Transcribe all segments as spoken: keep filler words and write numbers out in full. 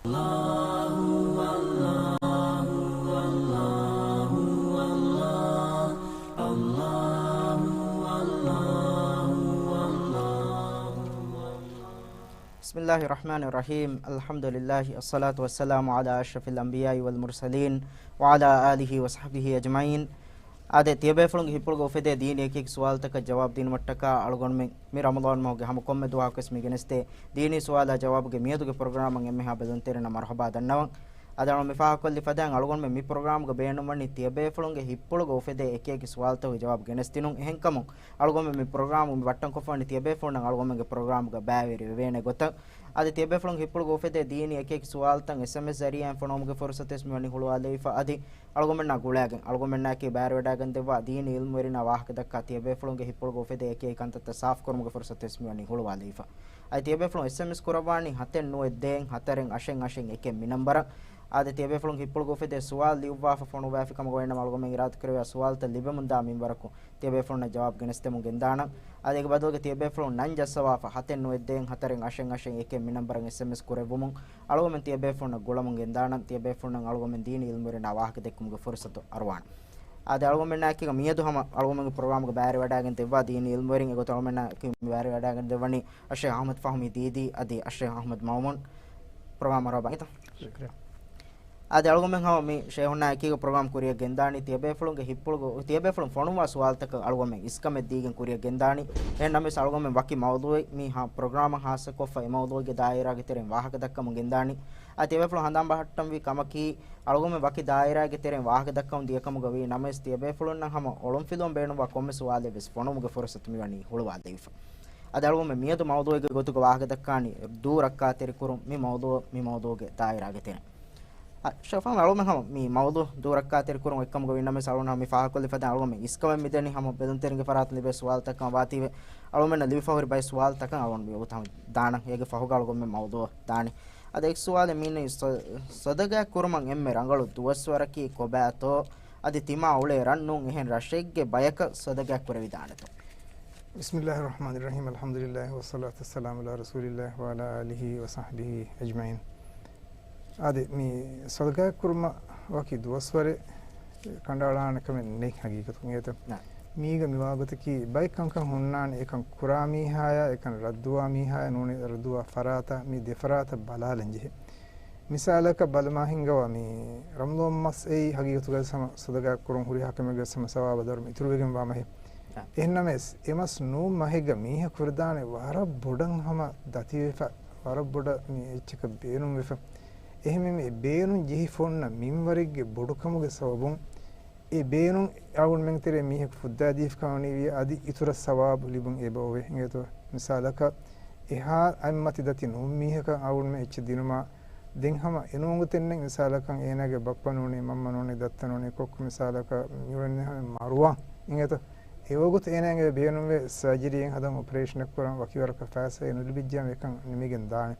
بسم الله الرحمن الرحيم. الحمد لله، الصلاة والسلام على أشرف الأنبياء والمرسلين، وعلى آله وصحبه أجمعين. އާދެ، ތިޔަބޭފުޅުންގެ ހިތްޕުޅުގަ އުފެދޭ ދީނީ އެކި އެކި ސުވާލުތަކަށް ޖަވާބު ދިނުމަށްޓަކާ އަޅުގަނޑުމެން މި ރަމަޟާން މަހުގެ ހަމަ ކޮންމެ ދުވަހަކުވެސް މި ގެނެސްދޭ ދީނީ ސުވާލާ ޖަވާބުގެ މިއަދުގެ ޕްރޮގްރާމަށް އެންމެހާ ބެލުންތެރިންނަށް މަރުޙަބާ ދަންނަވަން. އަދި އަޅުގަނޑު މި ފާހަގަކޮށްލި ފަދައިން އަޅުގަނޑުމެން މި ޕްރޮގްރާމުގަ ބޭނުންވަނީ ތިޔަބޭފުޅުންގެ ހިތްޕުޅުގަ އުފެދޭ އެކި އެކި ސުވާލުތަކުގެ ޖަވާބު ގެނެސްދިނުން. އެހެންކަމުން އަޅުގަނޑުމެން މި ޕްރޮގްރާމު މި ބައްޓަންކޮށްފަވަނީ ތިޔަބޭފުޅުންނަށް އަޅުގަނޑުމެންގެ ޕްރޮގްރާމުގަ ބައިވެރިވެވޭނެ ގޮތަށް. އަދި ތިޔަބޭފުޅުންގެ ހިތްޕުޅުގަ އުފެދޭ ދީނީ އެކި އެކި ސުވާލުތައް އެސްއެމްއެސް ޒަރީއާއިން ފޮނުވުމުގެ ފުރުސަތުވެސް މިވަނީ ހުޅުވާލެވިފަ. އަދި އަޅުގަނޑުމެންނާ ގުޅާގެން އަޅުގަނޑުމެންނާއެކީ ބައިވެރިވެވަޑައިގެންދެއްވާ ދީނީ އިލްމުވެރިންނާ ވާހަކަދައްކާ ތިޔަބޭފުޅުންގެ ހިތްޕުޅުގަ އުފެދޭ އެކި އެކި ކަންތައްތައް ސާފުކުރުމުގެ ފުރުސަތުވެސް މިވަނީ ހުޅުވާލެވިފަ. އަދި ތިޔަބޭފުޅުން އެސްއެމްއެސް ކުރައްވާނީ ހަތެއް ނުވައެއް ދޭއް ހަތަރެއް އަށެއް އަށެއް އެކެއް މި ނަންބަރަށް. އާދެ، ތިޔަބޭފުޅުން ހިތްޕުޅުގަ އުފެދޭ ސުވާލު ލިޔުއްވާފަ ފޮނުއްވާފި ކަމަށް ގޮވައިނަމަ އަޅުގަނޑުމެން އިރާދަކުރެއްވިޔާ ސުވާލުތައް ލިބެމުންދާ މިންވަރަކު ތިޔަބޭފުޅުންނަށް ޖަވާބު ގެނެސްދެމުން ގެންދާނަން. އަދި އޭގެ ބަދަލުގަ ތިޔަބޭފުޅުން ނަން ޖައްސަވާފަ ހަތެއް ނުވައެއް ދޭއް ހަތަރެއް އަށެއް އަށެއް އެކެއް މި ނަންބަރަށް އެސްއެމްއެސް ކުރެއްވުމުން އަޅުގަނޑުމެން ތިޔަބޭފުޅުންނަށް ގުޅަމުން ގެންދާނަން. ތިޔަބޭފުޅުންނަށް އަޅުގަނޑުމެން ދީނީ އިލްމުވެރިންނާ ވާހަކަ ދެއްކުމުގެ ފުރުސަތު އަރުވާނަން. އާދެ، އަޅުގަނޑުމެންނާއެކީގަ މިއަދު ހަމަ އަޅުގަނޑުމެންގެ ޕްރޮގްރާމުގަ ބައިވެރިވަޑައިގެން ދެއްވާ ދީނީ އިލްމުވެރިން އެގޮތަށް އަޅުގަނޑުމެންނާއެކީ މި ބައިވެރިވަޑައިގެން ދެއްވަނީ އައްޝައިޚް އަޙްމަދު ފަހުމީ ދީދީ އަދި އައްޝައިޚް އަޙްމަދު މައުމޫން. ޕްރޮގްރާމް އަރުވާ ބައިތަ. ޝުކްރިޔާ. އާދެ، އަޅުގަނޑުމެން ހަމަ މި ޝޭހުންނާ އެކީގަ ޕްރޮގްރާމް ކުރިއަށް ގެންދާނީ ތިޔަބޭފުޅުންގެ ހިތްޕުޅުގަ، ތިޔަބޭފުޅުން ފޮނުއްވާ ސުވާލުތަކަށް އަޅުގަނޑުމެން އިސްކަމެއް ދީގެން ކުރިއަށް ގެންދާނީ. އެހެން ނަމަވެސް އަޅުގަނޑުމެން ވަކި މައުޟޫއެއް މި ހަ-، ޕްރޮގްރާމަށް ހާއްސަކޮށްފަ އެ މައުޟޫއެއްގެ ދާއިރާގެ ތެރެއިން ވާހަކަ ދައްކަމުން ގެންދާނީ. އާ، ތިޔަބޭފުޅުން ހަނދާން ބަހައްޓަންވީ ކަމަކީ، އަޅުގަނޑުމެން ވަކި ދާއިރާގެ ތެރެއިން ވާހަކަ ދައްކަމުން ދިޔަ ކަމުގަ ވީ ނަމަވެސް، ތިޔަބޭފުޅުންނަށް ހަމަ އޮޅުންފިލުވަން ބޭނުންވާ ކޮންމެ ސުވާލެއް ވެސް ފޮނުވުމުގެ ފުރުސަތު މިވަނީ ހުޅުވާލެވިފަ. އަދި އަޅުގަނޑުމެން މިއަދު މައުޟޫއެއްގެ ގޮތުގަ ވާހަކަ ދައްކާނީ ދޫ ރައްކާތެރި ކުރުން. މި މައުޟޫ-، މި މައުޟޫގެ ދާއިރާގެ ތެރެއިން. އަ، ޝަފާ އަޅުގަނޑުމެން ހަމަ މި މައުޟޫ ދޫ ރައްކާތެރި ކުރުން އޮތްކަމުގަ ވީ ނަމަވެސް އަޅުގަނޑު ހަމަ މި ފާހަގަކޮށްލި ފަދައިން އަޅުގަނޑުމެން އިސްކަމެއް މިދެނީ ހަމަ ބެލުންތެރިންގެ ފަރާތުން ލިބޭ ސުވާލުތައް ކަމަށް ވާތީވެ، އަޅުގަނޑުމެންނަށް ލިބިފަ ހުރި ބައެއް ސުވާލުތަކަށް އަޅުގަނޑު މި އޮތް ހަމަ ދާނަން. އޭގެ ފަހުގަ އަޅުގަނޑުމެން މައުޟޫ ދާނީ. އަދި އެއް ސުވާލެއް މީނީ ސަ-، ސަދަގާ ކުރުމަށް އެންމެ ރަނގަޅު ދުވަސްވަރަކީ ކޮބާތޯ؟ އަދި ތިމާ އުޅޭ ރަށް ނޫން އެހެން ރަށެއްގެ ބަޔަކަށް ސަދަގާ ކުރެވިދާނެތޯ؟ بسم الله الرحمن الرحيم. الحمد لله والصلاة والسلام على رسول الله وعلى آله وصحبه أجمعين. އާދެ، މި ސަދަގާ ކުރުމަށް ވަކި ދުވަސްވަރެއް ކަނޑައަޅާނެ ކަމެއް ނެތް ހަގީގަތުން އޭތަ؟ ނާ. މީގަ މިވާގޮތަކީ ބައެއް ކަންކަން ހުންނާނެ، އެކަން ކުރާ މީހާޔާ އެކަން ރައްދުވާ މީހާޔާ ނޫނީ ރައްދުވާ ފަރާތާ މި ދެފަރާތަށް ބަލާލަން ޖެހޭ. މިސާލަކަށް ބަލަމާ ހިންގަވާ މި ރަމަޟާން މަސް އެއީ ހަގީގަތުގަ ހަމަ ސަދަގާ ކުރުން ހުރިހާ ކަމެއްގެ ހަމަ ސަވާބާ ދަރުމަ އިތުރުވެގެންވާ މަހެއް. އެހެންނަމަވެސް، އެ މަސް ނޫން މަހެއްގަ މީހަކު ކުރެދާނެ ވަރަށް ބޮޑަށް ހަމަ ދަތިވެފަ، ވަރަށް ބޮޑަށް މި އެއްޗަކަށް ބޭނުންވެފަ. އެހެންވީމަ އެ ބޭނުން ޖެހިފަ އޮންނަ މިންވަރެއްގެ ބޮޑުކަމުގެ ސަބަބުން އެ ބޭނުން އަޅުގަނޑުމެންގެ ތެރޭ މީހަކު ފުއްދާދީފި ކަމަށް ވަނީވިޔަ އަދި އިތުރަށް ސަވާބު ލިބުން އެބައޮވޭ އިނގޭތޯ؟ މިސާލަކަށް އެހާ އަތްމަތި ދަތި ނޫން މީހަކަށް އަޅުގަނޑުމެން އެއްޗެއް ދިނުމާ ދެން ހަމަ އެނޫންގެ ތެންނެއް މިސާލަކަށް އޭނާގެ ބައްޕަ ނޫނީ މަންމަ ނޫނީ ދައްތަ ނޫނީ ކޮއްކޮ މިސާލަކަށް މިއުޅެނީ ހަމަ މަރުވާން އިނގޭތޯ؟ އެވަގުތު އޭނާގެ ބޭނުންވެ ސަރޖަރީއެއް ހަދަން އޮޕަރޭޝަނެއް ކުރަން ވަކިވަރަކަށް ފައިސާއެއް ނުލިބިއްޖެ އެކަން ނިމިގެން ދާނެ.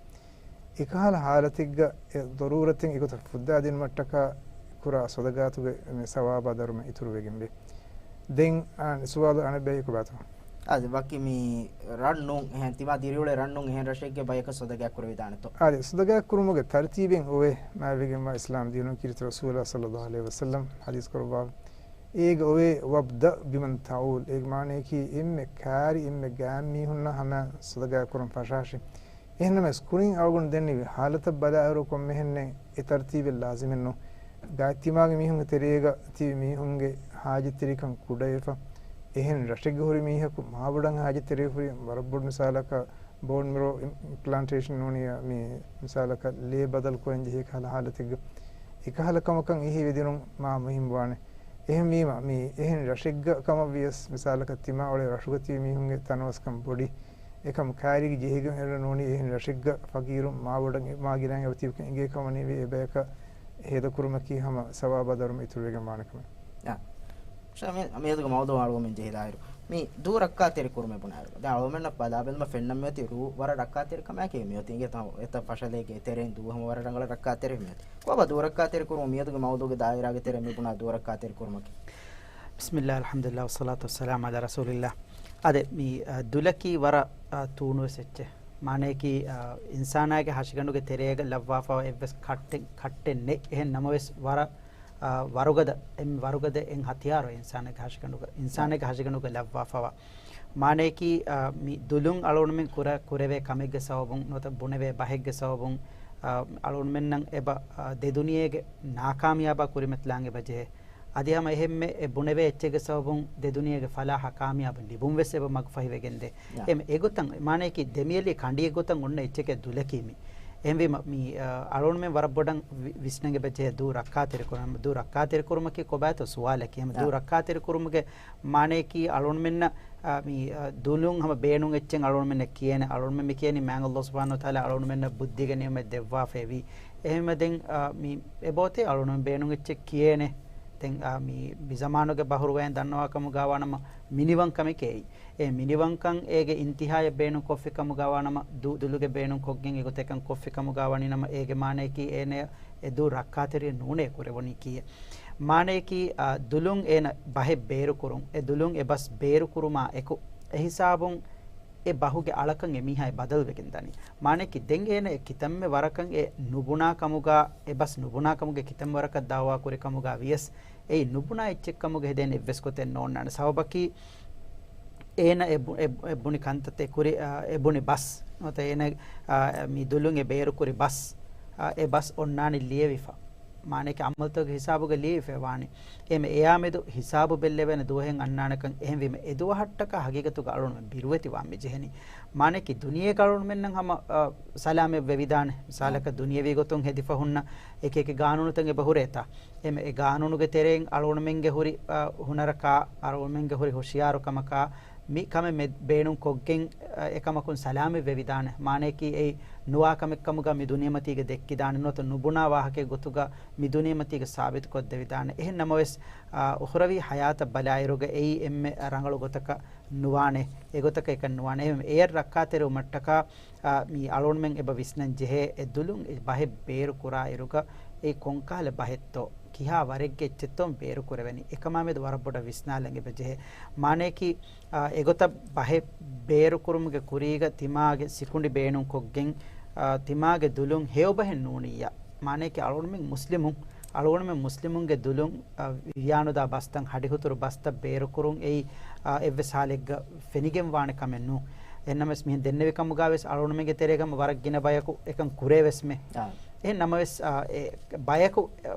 އެކަހަލަ ހާލަތެއްގަ އެ ދޮރޫރަތެއް އެގޮތަށް ފުއްދާދިނުމަށްޓަކާ ކުރާ ސަދަގާތުގެ މި ސަވާބާ ދަރުމަ އިތުރުވެގެންވޭ. ދެން، އާ، ސުވާލު އަނެއްބަޔަކު ބާތަ؟ އަދި ވަކި މި ރަށް ނޫން އެހެން ތިމާ ދިރިއުޅޭ ރަށް ނޫން އެހެން ރަށެއްގެ ބަޔަކަށް ސަދަގާ ކުރެވިދާނެތޯ؟ އާދެ، ސަދަގާ ކުރުމުގެ ތަރުތީބެއް އޮވޭ މާތްވެގެންވާ އިސްލާމް ދީނު ކީރިތި ރަސޫލާ ޞައްލައްލާހު ޢަލައިހި ވަސައްލަމް ޙަދީޘް ކުރައްވާ. އޭގަ އޮވޭ "وابدأ بمن تعول". އޭގެ މާނަޔަކީ އެންމެ ކާރި އެންމެ ގާތް މީހުންނާ ހަމަ ސަދަގާ ކުރަން ފަށާށި. އެހެންނަމަވެސް، ކުރިން އަޅުގަނޑު ދެންނެވި ހާލަތަށް ބަލާއިރު ކޮންމެހެންނެއް އެ ތަރުތީބެއް ލާޒިމެއްނު. ގާތްތިމާގެ މީހުންގެ ތެރޭގަ ތިބި މީހުންގެ ހާޖަތްތެރިކަން ކުޑަވެފަ. އެހެން ރަށެއްގަ ހުރި މީހަކު މާބޮޑަށް ހާޖަތްތެރިވެފަ ހުރި ވަރަށް ބޮޑު މިސާލަކަށް، ބޯން މެރޯ ޕްލާންޓޭޝަން ނޫނިއްޔާ މި މިސާލަކަށް ލޭ ބަދަލު ކުރަން ޖެހޭ ކަހަލަ ހާލަތެއްގަ އެކަހަލަ ކަމަކަށް އެހީވެދިނުން މާ މުހިންމުވާނެ. އެހެންވީމަ، މި އެހެން ރަށެއްގަ ކަމަށް ވިޔަސް، މިސާލަކަށް ތިމާ އުޅޭ ރަށުގަ ތިބި މީހުންގެ ތަނަވަސްކަން ބޮޑި. އެކަމް ކާރީގެ ޖެހިގެން އެރަ ނޫނީ އެހެން ރަށެއްގަ ފަގީރުން މާބޮޑަށް މާ ގިނައިން އެބަ ތިބިކަން އެނގޭ ކަމަށް ވީ އެބަޔަކަށް ހޭދަކުރުމަކީ ހަމަ ސަވާބާ ދަރުމަ އިތުރުވެގެން ވާނެ ކަމެއް. އާ. ޝާ، މި-، މިއަދުގެ މައުޟޫ އަޅުގަނޑުމެން ޖެހިލާއިރު، މި ދޫ ރައްކާތެރި ކުރުމެއް ބުނާއިރު، ދެން އަޅުގަނޑުމެންނަށް ބަލާ ބެލުމަށް ފެންނަން މިއޮތީ ދޫ ވަރަށް ރައްކާތެރި ކަމާއެކޭ މިއޮތީ. އިނގޭތޯ އެތައް ފަށަލައިގެ އެތެރެއިން ދޫ ހަމަ ވަރަށް ރަނގަޅަށް ރައްކާތެރި މިއޮތީ. ކޮބާ ދޫ ރައްކާތެރި ކުރުމަށް މިއަދުގެ މައުޟޫގެ ދާއިރާގެ ތެރެއިން މި ބުނާ ދޫ ރައްކާތެރި ކުރުމަކީ؟ بسم الله، الحمد لله، والصلاة والسلام على رسول الله. އާދެ، މި، އަ، ދުލަކީ ވަރަށް، އަ، ތޫނުވެސް އެއްޗެއް. މާނަޔަކީ، އާ، އިންސާނާގެ ހަށިގަނޑުގެ ތެރޭގަ ލައްވާފަވާ އެއްވެސް ކައްޓެއް، ކައްޓެއް ނެތް. އެހެން ނަމަވެސް ވަރަށް، އާ، ވަރުގަދަ، އެންމެ ވަރުގަދަ އެއް ހަތިޔާރު އިންސާނާގެ ހަށިގަނޑުގަ، އިންސާނާގެ ހަށިގަނޑުގަ ލައްވާފަވާ. މާނަޔަކީ، އާ، މި ދުލުން އަޅުގަނޑުމެން ކުރ-، ކުރެވޭ ކަމެއްގެ ސަބަބުން ނުވަތަ ބުނެވޭ ބަހެއްގެ ސަބަބުން، އާ، އަޅުގަނޑުމެންނަށް އެބަ، އާ، ދެދުނިޔޭގެ ނާކާމިޔާބާ ކުރިމަތިލާން އެބަ ޖެހޭ. އަދި ހަމަ އެހެންމެ އެ ބުނެވޭ އެއްޗެއްގެ ސަބަބުން ދެދުނިޔޭގެ ފަލާހަށް ކާމިޔާބު ލިބުން ވެސް އެބަ މަގުފަހިވެގެންދޭ. އެމް އެގޮތަށް މާނަޔަކީ ދެމިއެޅި ކަނޑިއެއް ގޮތަށް އޮންނަ އެއްޗެކޭ ދުލަކީ މި. އެހެންވީމަ، މި، އަ، އަޅުގަނޑުމެން ވަރަށް ބޮޑަށް ވި-، ވިސްނަން އެބަ ޖެހޭ ދޫ ރައްކާތެރިކުރުމަށް. ދޫ ރައްކާތެރިކުރުމަކީ ކޮބާތޯ ސުވާލަކީ. އެމް ދޫ ރައްކާތެރިކުރުމުގެ މާނަޔަކީ އަޅުގަނޑުމެންނަށް، އަ، މި، އަ، ދުލުން ހަމަ ބޭނުން އެއްޗެއް އަޅުގަނޑުމެންނަށް ކިޔޭނެ. އަޅުގަނޑުމެން މި ކިޔަނީ މާތް ﷲ ސުބްޙާނަހޫ ވަތަޢާލާ އަޅުގަނޑުމެންނަށް ބުއްދީގެ ނިޢުމަތް ދެއްވާފައިވީ. އެހެންވެ ދެން، އަ، މި އެބައޮތޭ އަޅުގަނޑުމެން ބޭނުން އެއްޗެއް ކިޔޭނެ. ދެން، އާ، މި، މި ޒަމާނުގެ ބަހުރުވައިން ދަންނަވާ ކަމުގަ ވާނަމަ މިނިވަންކަމެކޭ އެއީ. އެ މިނިވަންކަން އޭގެ އިންތިހާޔަށް ބޭނުން ކޮށްފި ކަމުގަ ވާނަމަ ދު-، ދުލުގެ ބޭނުން ކޮށްގެން އެގޮތަކަށް ކޮށްފި ކަމުގަ ވަނީ ނަމަ އޭގެ މާނަޔަކީ އޭނަޔަށް އެ ދޫ ރައްކާތެރި ނޫނޭ ކުރެވުނީ ކީއެއް. މާނަޔަކީ، އާ، ދުލުން އޭނަ ބަހެއް ބޭރުކުރުން، އެ ދުލުން އެ ބަސް ބޭރުކުރުމާ އެކު، އެ ހިސާބުން އެ ބަހުގެ އަޅަކަށް އެ މީހާ ބަދަލުވެގެން ދަނީ. މާނަޔަކީ ދެން އޭނަ އެ ކިތަންމެ ވަރަކަށް އެ ނުބުނާ ކަމުގަ، އެ ބަސް ނުބުނާ ކަމުގެ ކިތަންމެ ވަރަކަށް ދައުވާ ކުރި ކަމުގަ ވިޔަސް، އެއީ ނުބުނާ އެއްޗެއް ކަމުގަ ހެދޭނެ އެއްވެސް ގޮތެއް ނޯންނާނެ. ސަބަބަކީ އޭނަ އެ ބު-، އެ ބު-، އެ ބުނި ކަންތައްތައް ކުރި، އާ، އެ ބުނި ބަސް، ނުވަތަ އޭނަ، އާ، މި ދުލުން އެ ބޭރުކުރި ބަސް، އާ، އެ ބަސް އޮންނާނީ ލިޔެވިފަ. މާނަޔަކީ އަމަލުތަކުގެ ހިސާބުގަ ލިޔެވިފައި ވާނީ. އެމެ އެއާމެދު ހިސާބު ބެއްލެވޭނެ ދުވަހެއް އަންނާނެކަން. އެހެންވީމަ އެ ދުވަހަށްޓަކާ ހަގީގަތުގަ އަޅުގަނޑުމެން ބިރުވެތިވާން މި ޖެހެނީ. މާނަޔަކީ ދުނިޔޭގަ އަޅުގަނޑުމެންނަށް ހަމަ، އާ، ސަލާމަތް ވެވިދާނެ. މިސާލަކަށް ދުނިޔެވީ ގޮތުން ހެދިފަ ހުންނަ އެކި އެކި ގާނޫނުތައް އެބަ ހުރޭތާ. އެމެ އެ ގާނޫނުގެ ތެރެއިން އަޅުގަނޑުމެންގެ ހުރި، އާ، ހުނަރަކާ، އަޅުގަނޑުމެންގެ ހުރި ހުޝިޔާރުކަމަކާ، މި ކަމެއް މެ-، ބޭނުން ކޮށްގެން، އަ، އެކަމަކުން ސަލާމަތް ވެވިދާނެ. މާނަޔަކީ އެއީ ނުވާ ކަމެއް ކަމުގަ މި ދުނިޔެމަތީގަ ދެއްކިދާނެ ނުވަތަ ނުބުނާ ވާހަކައެއް ގޮތުގަ މި ދުނިޔެމަތީގަ ސާބިތު ކޮށްދެވިދާނެ. އެހެން ނަމަވެސް، އަ، އުޚްރަވީ ހަޔާތަށް ބަލާއިރުގަ އެއީ އެންމެ ރަނގަޅު ގޮތަކަށް ނުވާނެ. އެގޮތަކަށް އެކަން ނުވާނެ. އެހެން އެޔަށް ރައްކާތެރިވުމަށްޓަކާ، އާ، މި އަޅުގަނޑުމެން އެބަ ވިސްނަން ޖެހޭ އެ ދުލުން އެ ބަހެއް ބޭރު ކުރާ އިރުގަ އެ ކޮންކަހަލަ ބަހެއްތޯ، ކިހާ ވަރެއްގެ އެއްޗެއްތޯ ބޭރު ކުރެވެނީ. އެކަމާމެދު ވަރަށް ބޮޑަށް ވިސްނާލަން އެބަ ޖެހޭ. މާނަޔަކީ، އާ، އެގޮތަށް ބަހެއް ބޭރު ކުރުމުގެ ކުރީގަ ތިމާގެ ސިކުނޑި ބޭނުން ކޮށްގެން، އާ، ތިމާގެ ދުލުން ހެޔޮ ބަހެއް ނޫނިއްޔާ. މާނަޔަކީ އަޅުގަނޑުމެން މުސްލިމުން، އަޅުގަނޑުމެން މުސްލިމުންގެ ދުލުން، އާ، ވިޔާނުދާ ބަސްތައް، ހަޑިހުތުރު ބަސްތައް ބޭރުކުރުން އެއީ، އާ، އެއްވެސް ހާލެއްގަ ފެނިގެން ވާނެ ކަމެއް ނޫން. އެހެންނަމަވެސް މިހެން ދެންނެވި ކަމުގަ ވެސް އަޅުގަނޑުމެންގެ ތެރޭގަ ވަރަށް ގިނަ ބަޔަކު އެކަން ކުރޭ ވެސްމެ. އާ. އެހެން ނަމަވެސް، އާ، އެ ބަޔަކު، އެ،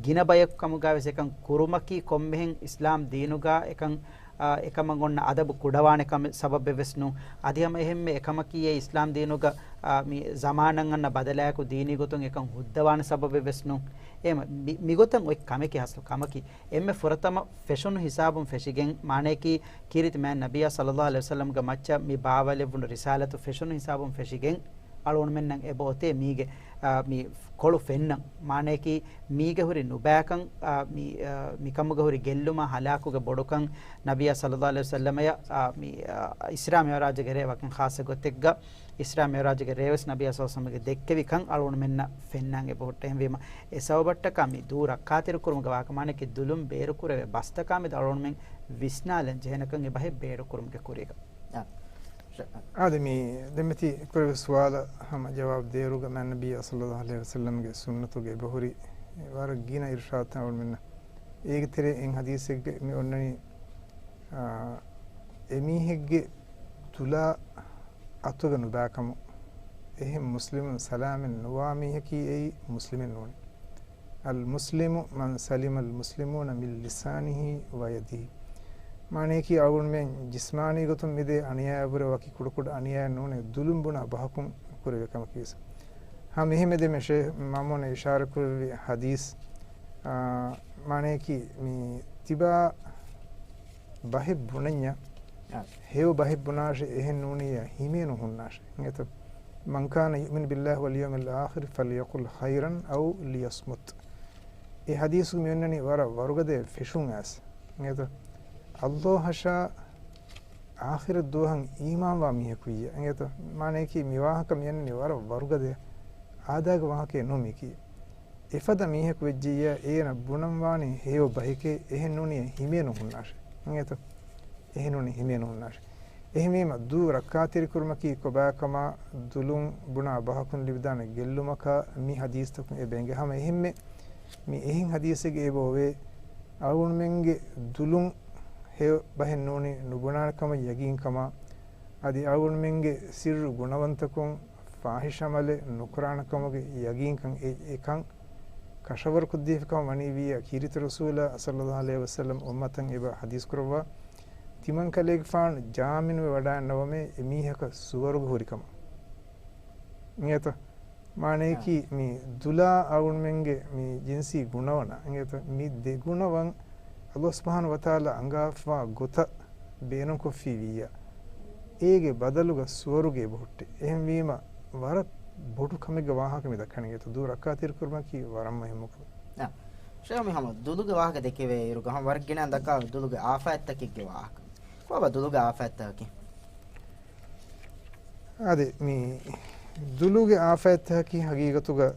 ގިނަ ބަޔަކު ކަމުގަ ވެސް އެކަން ކުރުމަކީ ކޮންމެހެން އިސްލާމް ދީނުގަ އެކަން، އާ، އެކަމަށް އޮންނަ އަދަބު ކުޑަވާނެ ކަމެއް ސަބަބެއް ވެސް ނޫން. އަދި ހަމަ އެހެންމެ އެކަމަކީ އެ އިސްލާމް ދީނުގަ، އާ، މި ޒަމާނަށް އަންނަ ބަދަލާއެކު ދީނީ ގޮތުން އެކަން ހުއްދަވާނެ ސަބަބެއް ވެސް ނޫން. އެ މި-، މިގޮތަށް އޮތް ކަމެކޭ ހަސްލު ކަމަކީ. އެންމެ ފުރަތަމަ ފެށުނު ހިސާބުން ފެށިގެން، މާނަޔަކީ ކީރިތި މާތް ނަބިއްޔާ ޞައްލައްލާހު ޢަލައިހި ވަސައްލަމްގެ މައްޗަށް މި ބާވައިލެއްވުނު ރިސާލަތު ފެށުނު ހިސާބުން ފެށިގެން، އަޅުގަނޑުމެންނަށް އެބަ އޮތޭ މީގެ، އާ، މި ކޮޅު ފެންނަން. މާނަޔަކީ މީގެ ހުރި ނުބައިކަން، އާ، މި، އާ، މިކަމުގަ ހުރި ގެއްލުމާ ހަލާކުގެ ބޮޑުކަން ނަބިއްޔާ ޞައްލައްލާހު ޢަލައިހި ވަސައްލަމަޔަށް، އާ، މި، އާ، އިސްރާ މިޢުރާޖުގެ ރޭ ވަކިން ޚާއްޞަ ގޮތެއްގަ އިސްރާ މިޢުރާޖުގެ ރޭވެސް ނަބިއްޔާ ޞައްލައްލާހު ޢަލައިހި ވަސައްލަމްގެ ދެއްކެވިކަން އަޅުގަނޑުމެންނަށް ފެންނާން އެބަހުއްޓޭ. އެހެންވީމަ، އެ ސަބަބަށްޓަކާ މި ދޫ ރައްކާތެރިކުރުމުގެ ވާހަކަ، މާނައަކީ ދުލުން ބޭރުކުރެވޭ ބަސްތަކާމެދު އަޅުގަނޑުމެން ވިސްނާލަން ޖެހޭނެކަން އެބަހެއް ބޭރުކުރުމުގެ ކުރީގަ. އާ. އާދެ، މި ދެންމެ ތި ކުރެވި ސުވާލަށް ހަމަ ޖަވާބު ދޭއިރުގަ މާތް ނަބިއްޔާ ޞައްލައްލާހު ޢަލައިހި ވަސައްލަމްގެ ސުންނަތުގެ އެބަހުރި ވަރަށް ގިނަ އިރުޝާދުތައް އަޅުގަނޑުމެންނަށް. އޭގެ ތެރޭ އެއް ޙަދީޘެއްގަ މި އޮންނަނީ، އާ، އެމީހެއްގެ ދުލާ އަތުގަ ނުބައިކަމު. އެހެން މުސްލިމުން ސަލާމަތް ނުވާ މީހަކީ އެއީ މުސްލިމެއް ނޫން. އަލް މުސްލިމު މަން ސަލިމަ އަލް މުސްލިމޫނަ މިން ލިސާނިހި ވަޔަދިހި. މާނައަކީ އަޅުގަނޑުމެން ޖިސްމާނީ ގޮތުން މިދޭ އަނިޔާވެރި ވަކި ކުޑަކުޑަ އަނިޔާ ނޫނޭ، ދުލުން ބުނާ ބަހަކުން ކުރެވޭ ކަމަކީ ވެސް. ހަމަ އެހެމެދެ މެ ޝޭޚް މައުމޫން އިޝާރަތް ކުރެއްވި ޙަދީޘް، އާ، މާނައަކީ މި ތިބާ ބަހެއް ބުނަންޏާ، އާ، ހެޔޮ ބަހެއް ބުނާށޭ، އެހެން ނޫނިއްޔާ ހިމޭނުން ހުންނާށޭ. އިނގޭތަ؟ مَنْ كَانَ يُؤْمِنُ بِاللَّهِ وَالْيَوْمِ الْآخِرِ فَلْيَقُلْ خَيْرًا أَوْ لِيَصْمُتْ. އެ ޙަދީޘުގެ މި އޮންނަނީ ވަރަށް ވަރުގަދަ ފެށުން އައިސް. އިނގޭތަ؟ ﷲ އަށާ އާޚިރަތް ދުވަހަށް އީމާންވާ މީހަކު ވިއްޔާ. އިނގޭތަ؟ މާނައަކީ މި ވާހަކަ މި އަންނަނީ ވަރަށް ވަރުގަދަ އާދައިގެ ވާހަކައެއް ނޫން މީކީ. އެފަދަ މީހަކު ވެއްޖެއްޔާ އޭނަ ބުނަން ވާނީ ހެޔޮ ބަހެކޭ، އެހެން ނޫނިއްޔާ ހިމޭނުން ހުންނާށޭ. އިނގޭތަ؟ އެހެން ނޫނީ ހިމޭނުން ހުންނާށޭ. އެހެންވީމަ، ދޫ ރައްކާތެރިކުރުމަކީ ކޮބާކަމާ ދުލުން ބުނާ ބަހަކުން ލިބިދާނެ ގެއްލުމަކާ މި ޙަދީޘްތަކުން އެބަ އެނގޭ. ހަމަ އެހެންމެ މި އެހެން ޙަދީޘެއްގަ އެބަ އޮވޭ، އަޅުގަނޑުމެންގެ ދުލުން ހެޔޮ ބަހެއް ނޫނީ ނުބުނާނެ ކަމަށް ޔަގީންކަމާ، އަދި އަޅުގަނޑުމެންގެ ސިއްރު ގުނަވަންތަކުން ފާޙިޝް ޢަމަލެއް ނުކުރާނެ ކަމުގެ ޔަގީންކަން އެ، އެކަން ކަށަވަރުކޮށްދީފި ކަމަށް ވަނީ ވިއްޔާ، ކީރިތި ރަސޫލާ ޞައްލައްލާހު ޢަލައިހި ވަސައްލަމް އުއްމަތަށް އެބަ ޙަދީޘް ކުރައްވާ، ތިމަން ކަލޭގެފާނު ޖާމިނުވެ ވަޑައިންނަވަމޭ އެ މީހަކަށް ސުވަރުގެ ހުރިކަމަށް. އިނގޭތަ؟ މާނަޔަކީ، އާ. މި ދުލާ އަޅުގަނޑުމެންގެ މި ޖިންސީ ގުނަވަނަ، އިނގޭތަ؟ މި ދެ ގުނަވަން ﷲ ސުބްޙާނަހޫ ވަތަޢާލާ އަންގާފާ ގޮތަށް ބޭނުންކޮށްފީ ވިއްޔާ، އޭގެ ބަދަލުގަ ސުވަރުގެ އެބަހުއްޓޭ. އެހެންވީމަ، ވަރަށް ބޮޑު ކަމެއްގެ ވާހަކަ މި ދައްކަނީ އިނގޭތަ؟ ދޫ ރައްކާތެރިކުރުމަކީ ވަރަށް މުހިއްމު ކަމެއް. އާ. ޝޭޚް މި ހަމަ ދުލުގެ ވާހަކަ ދެކެވޭ އިރުގަ ހަމަ ވަރަށް ގިނަ ދައްކާ ދުލުގެ އާފާތްތަކެއްގެ ވާހަކަ. ކޮބާ ދުލުގެ އާފާތްތަކަކީ؟ އާދެ، މި ދުލުގެ އާފާތްތަކަކީ ހަގީގަތުގަ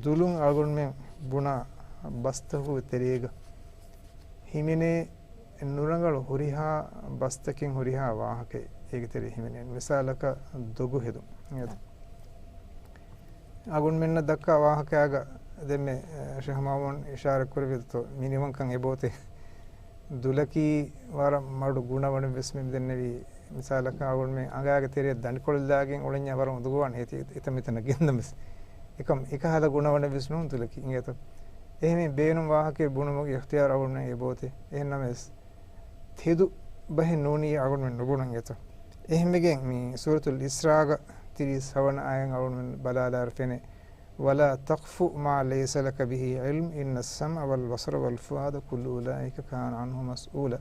ދުލުން އަޅުގަނޑުމެން ބުނާ ބަސްތަކުގެ ތެރޭގަ ހިމެނޭ ނުރަނގަޅު ހުރިހާ ބަސްތަކެއް ހުރިހާ ވާހަކައެއް އޭގެ ތެރޭ ހިމެނޭ. މިސާލަކަށް ދޮގު ހެދުން. އަޅުގަނޑުމެންނަށް ދައްކާ ވާހަކާގަ ދެންމެ، އެ، ޝޭޚް މާމޫން އިޝާރަތް ކުރެއްވިއެއްތޯ، މިނިވަންކަން އެބައޮތޭ. ދުލަކީ ވަރަށް މަޑު ގުނަވަނެއްވެސް މި ދެންނެވީ. މިސާލަކަށް އަޅުގަނޑުމެން އަނގައިގެ ތެރެއަށް ދަނޑިކޮޅެއް ލާގެން އުޅެންޏާ ވަރަށް އުނދަގޫވާނެ އެތި-، އެތަން މިތަނަށް ގެންދަމެސް. އެކަމް އެކަހަލަ ގުނަވަނެއްވެސް ނޫން ދުލަކީ އިނގޭތޯ. އެހެން ބޭނުން ވާހަކައެއް ބުނުމުގެ އިޚްތިޔާރު އަޅުގަނޑުމެން އެބައޮތޭ. އެހެންނަމަވެސް، ތެދު ބަހެއް ނޫނީ އަޅުގަނޑުމެން ނުބުނަން އެތަ؟ އެހެންވެގެން މި ސޫރަތުލް އިސްރާގަ ތިރީސް ހަވަނަ އާޔަތް އަޅުގަނޑުމެން ބަލާލާއިރު ފެނޭ، "ولا تقف ما ليس لك به علم إن السمع والبصر والفؤاد كل أولئك كان عنه مسؤولا."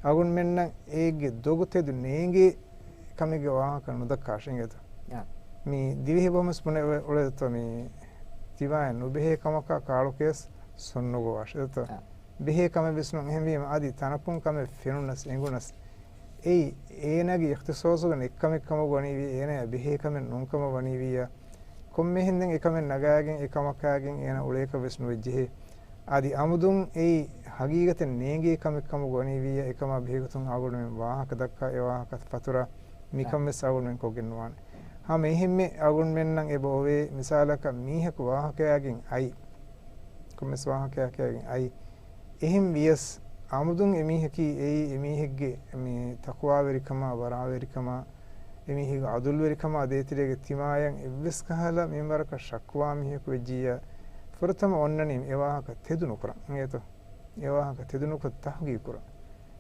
އަޅުގަނޑުމެންނަށް އޭގެ ދޮގު ތެދު ނޭނގޭ ކަމެއްގެ ވާހަކަ ނުދައްކާށޭ އިނގޭތަ؟ އާ. މި ދިވެހި ބަހުމަސް ބުނެ އުޅޭތޯ މި ތިބާއެއް ނުބެހޭ ކަމަކާ ކާޅުކޭސް ސޮންނުގޮވާށޭ އިނގޭތަ؟ އާ. ބެހޭ ކަމެއް ވެސް ނޫން. އެހެންވީމަ، އަދި ތަނަކުން ކަމެއް ފެނުނަސް، އެނގުނަސް، އެއީ އޭނާގެ އިޚްތިޞާޞުގަ ނެތް ކަމެއް ކަމަށް ވަނީވިއްޔާ، އޭނާޔާ ބެހޭ ކަމެއް ނޫން ކަމަށް ވަނީވިއްޔާ، ކޮންމެހެން ދެން އެކަމެއް ނަގާގެން އެ ކަމަކާގެން އޭނާ އުޅޭކަށް ވެސް ނުވެއްޖެހޭ. އަދި އަމުދުން އެއީ ހަގީގަތެއް ނޭނގޭ ކަމެއް ކަމަށް ވަނީވިއްޔާ، އެކަމާ ބެހޭގޮތުން އަޅުގަނޑުމެން ވާހަކަ ދައްކާ، އެ ވާހަކަ ފަތުރާ، މިކަން ވެސް އަޅުގަނޑުމެން ކޮށްގެން ނުވާނެ. ހަމަ އެހެންމެ އަޅުގަނޑުމެންނަށް އެބަ އޮވޭ، މިސާލަކަށް މީހަކު ވާހަކަޔާގެން އައި، ކޮންމެސް ވާހަކަޔާ ކިޔާގެން އައި، އެހެން ވިޔަސް، އަމުދުން އެމީހަކީ އެއީ އެމީހެއްގެ މި ތަޤްވާވެރިކަމާ، ވަރަޢަވެރިކަމާ، އެމީހެއްގެ ޢަދުލުވެރިކަމާ ދޭތެރޭގަ ތިމާޔަށް އެއްވެސް ކަހަލަ މިންވަރަކަށް ޝައްކުވާ މީހަކު ވެއްޖިއްޔާ، ފުރަތަމަ އޮންނަނީ އެ ވާހަކަ ތެދު ނުކުރަން އިނގޭތޯ؟ އެ ވާހަކަ ތެދު ނުކޮށް ތަޙްޤީޤު ކުރަން.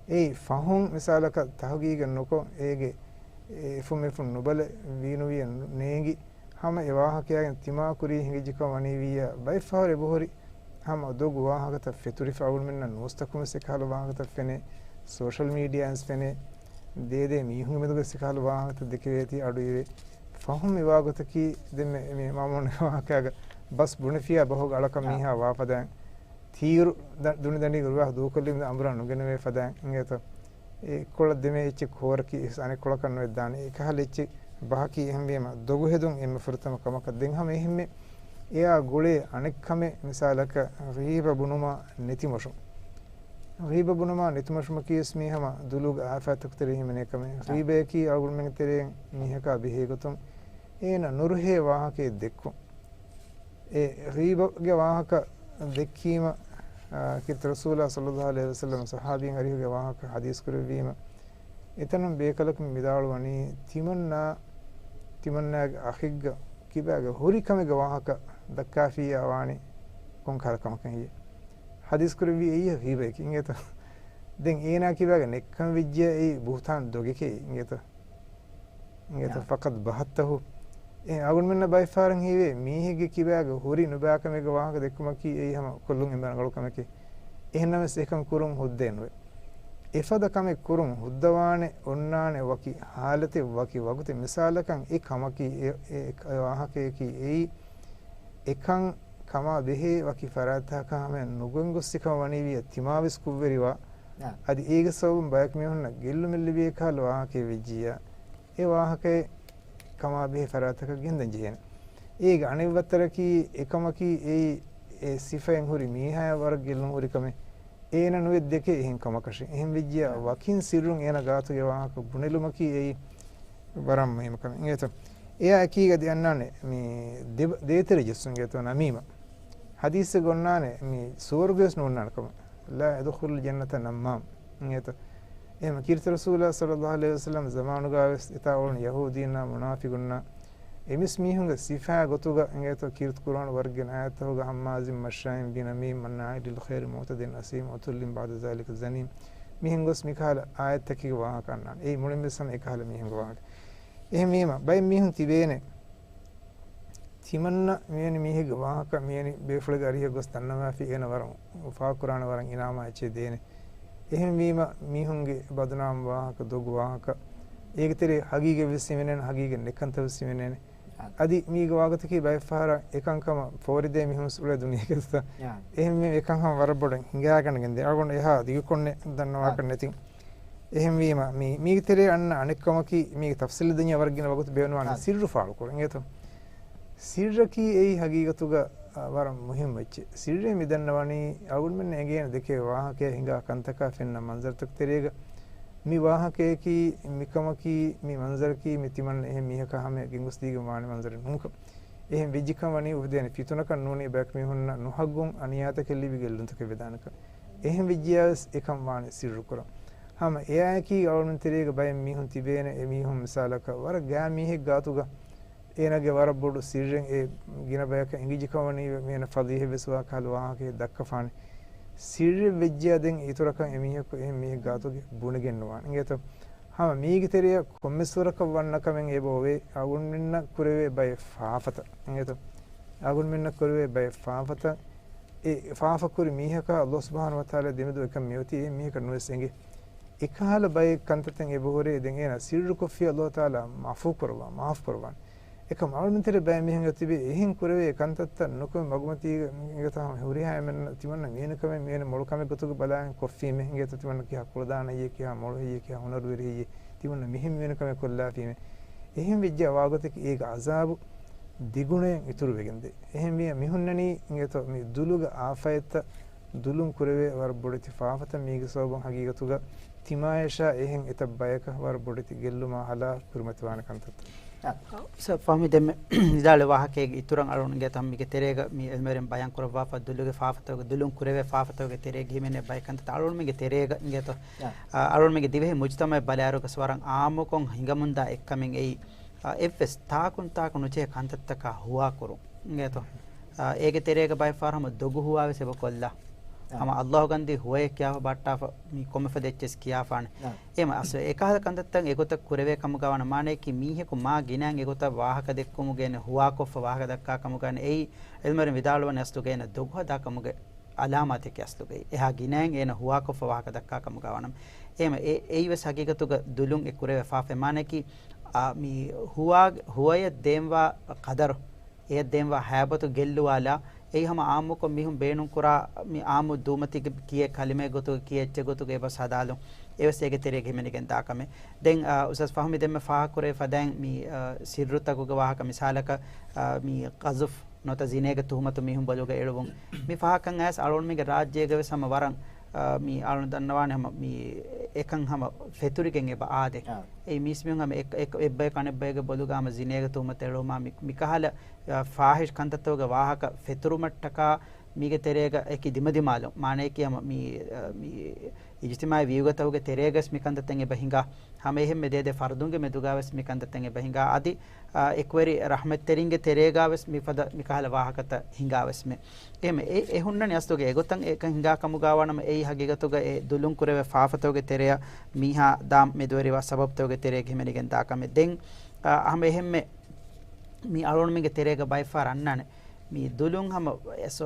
އެއީ ފަހުން މިސާލަކަށް ތަޙްޤީޤެއް ނުކޮށް، އޭގެ އެ އެފުން މެފުން ނުބަލެ، ވީނުވިޔަ ނޭނގި، ހަމަ އެ ވާހަކަޔާގެން ތިމާކުރީ ހިނގިއްޖެކަމަށް ވަނީވިއްޔާ، ބައެއްފަހަރު އެބަހުރި ހަމަ ދޮގު ވާހަކަތައް ފެތުރިފަ އަޅުގަނޑުމެންނަށް ނޫސްތަކުން ވެސް އެކަހަލަ ވާހަކަތައް ފެނޭ، ސޯޝަލް މީޑިއާއިން ވެސް ފެނޭ، ދޭދޭ މީހުންގެ މެދުގަ ވެސް އެކަހަލަ ވާހަކަތައް ދެކެވޭތީ އަޑު އިވޭ. ފަހުން މިވާގޮތަކީ ދެން މެ-، މި މާމޫން ވާހަކައިގަ ބަސް ބުނެފިޔާ ބަހުގަ އަޅަކަށް އާ. މީހާ ވާ ފަދައިން ތީރު ދަ-، ދުނި ދަނޑީގަ ރުވާ ދޫކޮށްލީމަ އަނބުރާ ނުގެނެވޭ ފަދައިން އިނގޭތޯ. އެއްކޮޅަށް ދެމޭ އެއްޗެއް ކޯރަކީ އެއް އަނެއްކޮޅަކަށް ނުވެއްދާނެ. އެކަހަލަ އެއްޗެއް ބަހަކީ އެހެންވީމަ، ދޮގު ހެދުން އެންމެ ފުރަތަމަ ކަމަކަށް. ދެން ހަމަ އެހެންމެ އެއާ ގުޅޭ އަނެއް ކަމެއް މިސާލަކަށް ޣީބަ ބުނުމާ ނެތިމޮށުން. ޣީބަ ބުނުމާ ނެތިމޮށުމަކީ ވެސް މީ ހަމަ ދުލުގެ އާފާތްތަކު ތެރޭ ހިމެނޭ ކަމެއް. އާ. ޣީބަޔަކީ އަޅުގަނޑުމެންގެ ތެރެއިން މީހަކާ ބެހޭގޮތުން އޭނަ ނުރުހޭ ވާހަކައެއް ދެއްކުން. އެ ޣީބަގެ ވާހަކަ ދެއްކީމަ، އާ، ކީރިތި ރަސޫލާ ޞައްލައްލާހު ޢަލައިހި ވަސައްލަމަ ޞަޙާބީން އަރިހުގެ ވާހަކަ ޙަދީޘް ކުރެއްވީމަ، އެތަނުން ބޭކަލަކު މި ވިދާޅުވަނީ، ތިމަންނާ، ތިމަންނާގެ އަޚެއްގަ ކިބާގެ ހުރި ކަމެއްގެ ވާހަކަ ދައްކާފިއްޔާ ވާނީ ކޮން ކަހަލަ ކަމަކަށް ހެއްޔޭ؟ ޙަދީޘް ކުރެއްވީ އެއީ ޣީބަޔަކީ އިނގޭތަ؟ ދެން އޭނާ ކިބާގެ ނެތްކަން ވެއްޖިޔާ އެއީ ބުހުތާން ދޮގެކޭ އިނގޭތަ؟ އިނގޭތަ؟ ނާ. ފަޤަދް ބަހައްތަހު. އެ އަޅުގަނޑުމެންނަށް ބައެއްފަހަރަށް ހީވޭ، މީހެއްގެ ކިބާގަ ހުރި ނުބާކަމެއްގެ ވާހަކަ ދެއްކުމަކީ އެއީ ހަމަ ކޮށްލުން އެންމެ ރަނގަޅު ކަމެކޭ. އެހެންނަމަވެސް އެކަން ކުރުން ހުއްދައެއް ނުވޭ. އެފަދަ ކަމެއް ކުރުން ހުއްދަވާނެ އޮންނާނެ ވަކި ޙާލަތެއް ވަކި ވަގުތެއް. މިސާލަކަށް އެ ކަމަކީ އެ، އެ، އެ ވާހަކަޔަކީ އެއީ އެކަން ކަމާ ބެހޭ ވަކި ފަރާތްތަކަކަށް ހަމަޔަށް ނުގެންގޮސް ސިކަން ވަނީވިއްޔާ ތިމާވެސް ކުށްވެރިވާ. އާ. އަދި އޭގެ ސަބަބުން ބަޔަކު މީހުންނަށް ގެއްލުމެއް ލިބޭ ކަހަލަ ވާހަކައެއް ވެއްޖިއްޔާ، އެ ވާހަކައެއް ކަމާ ބެހޭ ފަރާތަކަށް ގެންދަން ޖެހޭނެ. އޭގެ އަނެއް ވައްތަރަކީ އެކަމަކީ އެއީ އެ ސިފައިން ހުރި މީހާޔަށް ވަރަށް ގެއްލުން ހުރި ކަމެއް. އޭނަ ނުވެ ދެކޭ އެހެން ކަމަކަށެ. އެހެން ވެއްޖިޔާ ވަކިން ސިއްރުން އޭނަ ގާތުގެ ވާހަކަ ބުނެލުމަކީ އެއީ ވަރަށް މުހިއްމު ކަމެއް. އިނގޭތޯ؟ އެއާ އެކީގަ ދެ އަންނާނެ މި ދެ-، ދޭތެރެ ޖެއްސުން އިނގޭތޯ ނަމީމަ. ޙަދީޘެއްގަ އޮންނާނެ މި ސުވަރުގެވެސް ނޯންނާނެ ކަމަށް. ލާ ޔަދްޚުލުލް ޖަންނަތަ ނައްމާމް. އިނގޭތޯ؟ އެހެން ކީރިތި ރަސޫލާ ޞައްލައްލާހު ޢަލައިހި ވަސައްލަމް ޒަމާނުގަވެސް އެތާ އުޅުނު ޔަހޫދީންނާ މުނާފިގުންނާ އެ މިސް މީހުންގެ ސިފައާ ގޮތުގަ އިނގޭތޯ ކީރިތި ޤުރުއާން ވަރުގެ އާޔަތްތަކުގަ ހައްމާޒިން މައްޝާއިން ބިނަމީމް މަންނާޢިން ލިލްޚައިރި މުޢުތަދިން އަސީމް ޢުތުއްލިން ބަޢްދަ ޛާލިކަ ޒަނީމް. މިހެން ގޮސް މިކަހަލަ އާޔަތްތަކެއްގެ ވާހަކަ އަންނާނެ. އެއީ މުޅިން ވެސް ހަމަ އެކަހަލަ މީހުންގެ ވާހަކަ. އެހެންވީމަ، ބައެއް މީހުން ތިބޭނެ، ތިމަންނަ މިވެނި މީހެއްގެ ވާހަކަ މިވެނި ބޭފުޅެއްގެ އަރިހަށް ގޮސް ދަންނަވާފި އޭނަ ވަރަށް އުފާކުރާނެ ވަރަށް އިނާމާ އެއްޗެއް ދޭނެ. އެހެންވީމަ، މީހުންގެ ބަދުނާމް ވާހަކަ، ދޮގު ވާހަކަ، އޭގެ ތެރޭ ހަގީގަތް ވެސް ހިމެނޭނެ، ހަގީގަތް ނެތް ކަންތައް ވެސް ހިމެނޭނެ. އަދި މީގެ ވާގޮތަކީ ބައެއް ފަހަރަށް އެކަންކަމަށް ފޯރިދޭ މީހުން ވެސް އުޅޭ ދުނިޔޭގަ ދޯ. އެހެންވީމަ އެކަން ހަމަ ވަރަށް ބޮޑަށް ހިނގާގަންނަ ގެންދޭ. އަޅުގަނޑު އެހާ ދިގުކޮށް ދަންނަވާކަށް ނެތި. އެހެންވީމަ، މީ، މީގެ ތެރޭ އަންނަ އަނެއް ކަމަކީ، މީގެ ތަފްސީލް ދެންޏާ ވަރަށް ގިނަ ވަގުތު ބޭނުންވާނެ. ސިއްރު ފާޅުކުރުން އިނގޭތޯ. ސިއްރަކީ އެއީ ހަގީގަތުގަ، އަ، ވަރަށް މުހިއްމު އެއްޗެއް. ސިއްރޭ މި ދަންނަވަނީ، އަޅުގަނޑުމެންނަށް އެނގޭނެ ދެކޭ ވާހަކައާ ހިނގާ ކަންތަކާ ފެންނަ މަންޒަރުތަކު ތެރޭގަ، މި ވާހަކަޔަކީ، މިކަމަކީ، މި މަންޒަރަކީ، މި ތިމަންނަ އެހެން މީހަކާ ހަމަޔަށް ގެންގޮސްދީގެން ވާނެ މަންޒަރެއް ނޫންކަން. އެހެން ވެއްޖިކަން ވަނީ އުފެދޭނެ ފިތުނަކަށް ނޫނީ ބަޔަކު މީހުންނަށް ނުހައްގުން އަނިޔާތަކެއް ލިބިގެން ލުންތަކެއް ވެދާނެކަން. އެހެން ވެއްޖިޔާވެސް އެކަން ވާނެ ސިއްރުކުރަން. ހަމަ އެއާއެކީ އަޅުގަނޑުމެން ތެރޭގަ ބައެއް މީހުން ތިބޭނެ، އެ މީހުން މިސާލަކަށް ވަރަށް ގާތް މީހެއް ގާތުގަ އޭނާގެ ވަރަށް ބޮޑު ސިއްރެއް އެ ގިނަ ބަޔަކަށް އެނގިއްޖެކަން ވަނީ މިހެން ފަޟީޙަތްވެސް ވާ ކަހަލަ ވާހަކައެއް ދައްކަފާނެ. ސިއްރެއް ވެއްޖިޔާ ދެން އިތުރަކަށް އެމީހަކު އެހެން މީހެއް ގާތުގެ ބުނެގެން ނުވާނެ. އިނގޭތޯ؟ ހަމަ މީގެ ތެރެއަށް ކޮންމެސް ވަރަކަށް ވަންނަ ކަމެއް އެބައޮވޭ، އަޅުގަނޑުމެންނަށް ކުރެވޭ ބައެއް ފާފަތައް. އިނގޭތޯ؟ އަޅުގަނޑުމެންނަށް ކުރެވޭ ބައެއް ފާފަތައް، އެ ފާފަ ކުރި މީހަކާ ﷲ ސުބްޙާނަހޫ ވަތަޢާލާ ދެމެދު އެކަން މިއޮތީ އެ މީހަކަށް ނުވެސް އެނގޭ. އެކަހަލަ ބައެއް ކަންތައްތައް އެބަހުރޭ، ދެން އޭނާ ސިއްރުކޮށްފިއްޔާ ﷲ ތަޢާލާ މަޢުފޫ ކުރައްވާ، މާފު ކުރައްވާނެ. އެކަމް އަޅުގަނޑުމެން ތެރޭ ބައެއް މީހުންގެ ތިބޭ އެހެން ކުރެވޭ ކަންތައްތައް ނުކުމެ މަގުމަތީގަ އިނގޭތޯ ހުރިހާ އެންމެން ތިމަންނަ މިވެނި ކަމެއް މިވެނި މޮޅު ކަމެއް ގޮތުގަ ބަލާގެން ކޮށްފީމޭ. އިނގޭތޯ ތިމަންނަ ކިހާ ކުޅަދާނައްޔޭ، ކިހާ މޮޅު ހެއްޔޭ، ކިހާ ހުނަރުވެރި ހެއްޔޭ، ތިމަންނަ މިހެން މިވެނި ކަމެއް ކޮށްލާފީމޭ. އެހެން ވެއްޖެ ވާގޮތަކީ އޭގެ ޢަޒާބު ދިގުނައެއް އިތުރުވެގެންދޭ. އެހެންވިޔަ މިހުންނަނީ އިނގޭތޯ މި ދުލުގެ އާފަތްތައް ދުލުން ކުރެވޭ ވަރަށް ބޮޑެތި ފާފަތައް މީގެ ސަބަބުން ހަގީގަތުގަ ތިމާޔަށާ އެހެން އެތައް ބަޔަކަށް ވަރަށް ބޮޑެތި ގެއްލުމާ ހަލާކު ކުރިމަތިވާނެ ކަންތައްތައް. ސަ ފަހުމީ ދެންމެ ވިދާޅުވި ވާހަކައިގެ އިތުރަށް އަޅުގަނޑުގެ ތަން މީގެ ތެރޭގަ މި އެލްމެރިން ބަޔާން ކުރައްވާފަ ދުލުގެ ފާފަތަކުގެ ދުލުން ކުރެވޭ ފާފަތަކުގެ ތެރޭގަ ހިމެނޭ ބައެއް ކަންތައް އަޅުގަނޑުމެންގެ ތެރޭގަ އިނގޭތޯ އަ، އަޅުގަނޑުމެންގެ ދިވެހި މުޖްތަމަޢަށް ބަލާއިރުގަސް ވަރަށް އާއްމުކޮށް ހިނގަމުންދާ އެއްކަމެއް އެއީ، އ، އެއްވެސް ތާކުން ތާކު ނުޖެހޭ ކަންތައްތަކާ ހުވާކުރުން. އިނގޭތޯ؟ އ، އޭގެ ތެރޭގަ ބައެއް ފަހަރު ހަމަ ދޮގު ހުވާވެސް އެބަ ކޮށްލާ. ހަމަ ﷲ ގަންދީ ހުވަޔެއް ކިޔާފަ ބައްޓާފަ މި ކޮންމެ ފަދަ އެއްޗެސް ކިޔާފާނެ. އެހެމަ އަސްލު އެކަހަލަ ކަންތައްތައް އެގޮތަށް ކުރެވޭ ކަމުގަވާނަ މާނަޔަކީ މީހަކު މާ ގިނައިން އެގޮތަށް ވާހަކަ ދެއްކުމުގައި ހުވާކޮށްފަ ވާހަކަ ދައްކާ ކަމުގައި އެއީ އެލްމަރިން ވިދާޅުވަނީ އަސްލުގައި ދޮގު ހަދާ ކަމުގެ އަލާމާތެކޭ އަސްލުގައި. އެހާ ގިނައިން އޭނަ ހުވާކޮށްފަ ވާހަކަ ދައްކާ ކަމުގަ ވަނަމަ. އެހެމަ އެ، އެއީވެސް ހަގީގަތުގަ ދުލުން އެ ކުރެވޭ ފާފަ. މާނައަކީ، އާ، މި ހުވާ، ހުވަޔަށް ދޭންވާ ޤަދަރު، އެޔަށް ދޭންވާ ހައިބަތު ގެއްލުވާލާ، އެއީ ހަމަ އާއްމުކޮށް މީހުން ބޭނުންކުރާ މި އާއްމު ދޫމަތީގެ ކިޔޭ ކަލިމައެއް ގޮތުގަ، ކިޔޭ އެއްޗެއް ގޮތުގަ އެބަސް ހަދާލުން. އެވެސް އޭގެ ތެރޭގަ ހިމެނިގެން ދާ ކަމެއް. ދެން، އާ، އުސްތާޛް ފަހުމީ ދެންމެ ފާހަގަކުރެވި ފަދައިން މި، އާ، ސިއްރުތަކުގެ ވާހަކަ މިސާލަކަށް، އާ، މި ޤަޒުފް ނުވަތަ ޒިނޭގެ ތުހުމަތު މީހުން ބޮލުގަ އެޅުވުން. މި ފަހަކަން އައިސް އަޅުގަނޑުމެންގެ ރާއްޖޭގަވެސް ހަމަ ވަރަށް، އާ، މި އަޅުގަނޑު ދަންނަވާނެ ހަމަ މި އެކަން ހަމަ ފެތުރިގެން އެބަ އާދޭ. އާ. އެއީ މީސްމީހުން ހަމަ އެއް، އެއް، އެއްބަޔަކު އަނެއްބައެއްގެ ބޮލުގަ ހަމަ ޒިނޭގެ ތުހުމަތު އެޅުވުމާ މި، މިކަހަލަ، އާ، ފާޙިޝް ކަންތައްތަކުގެ ވާހަކަ ފެތުރުމަށްޓަކާ މީގެ ތެރޭގަ އެކި ދިމަދިމާލުން. މާނައަކީ ހަމަ މި، އާ، މި އިޖްތިމާޢީ ވިއުގަތަކުގެ ތެރޭގަސް މި ކަންތައްތައް އެބަ ހިނގާ. ހަމަ އެހެންމެ ދޭދޭ ފަރުދުންގެ މެދުގަވެސް މި ކަންތައްތައް އެބަ ހިނގާ. އަދި، އާ، އެކުވެރި ރަޙްމަތްތެރިންގެ ތެރޭގަވެސް މިފަދަ މިކަހަލަ ވާހަކަތައް ހިނގާވެސްމެ. އެހެމެ އެ، އެ ހުންނަނީ އަސްލުގަ އެގޮތަށް އެކަން ހިނގާ ކަމުގަ ވަނަމަ އެއީ ހަގީގަތުގަ އެ ދުލުން ކުރެވޭ ފާފަތަކުގެ ތެރެއަށް މީހާ ދާ މެދުވެރިވާ ސަބަބުތަކުގެ ތެރޭގަ ހިމެނިގެން ދާ ކަމެއް. ދެން، އާ، ހަމަ އެހެންމެ މި އަޅުގަނޑުމެންގެ ތެރޭގަ ބައެއްފަހަރު އަންނާނެ. މި ދުލުން ހަމަ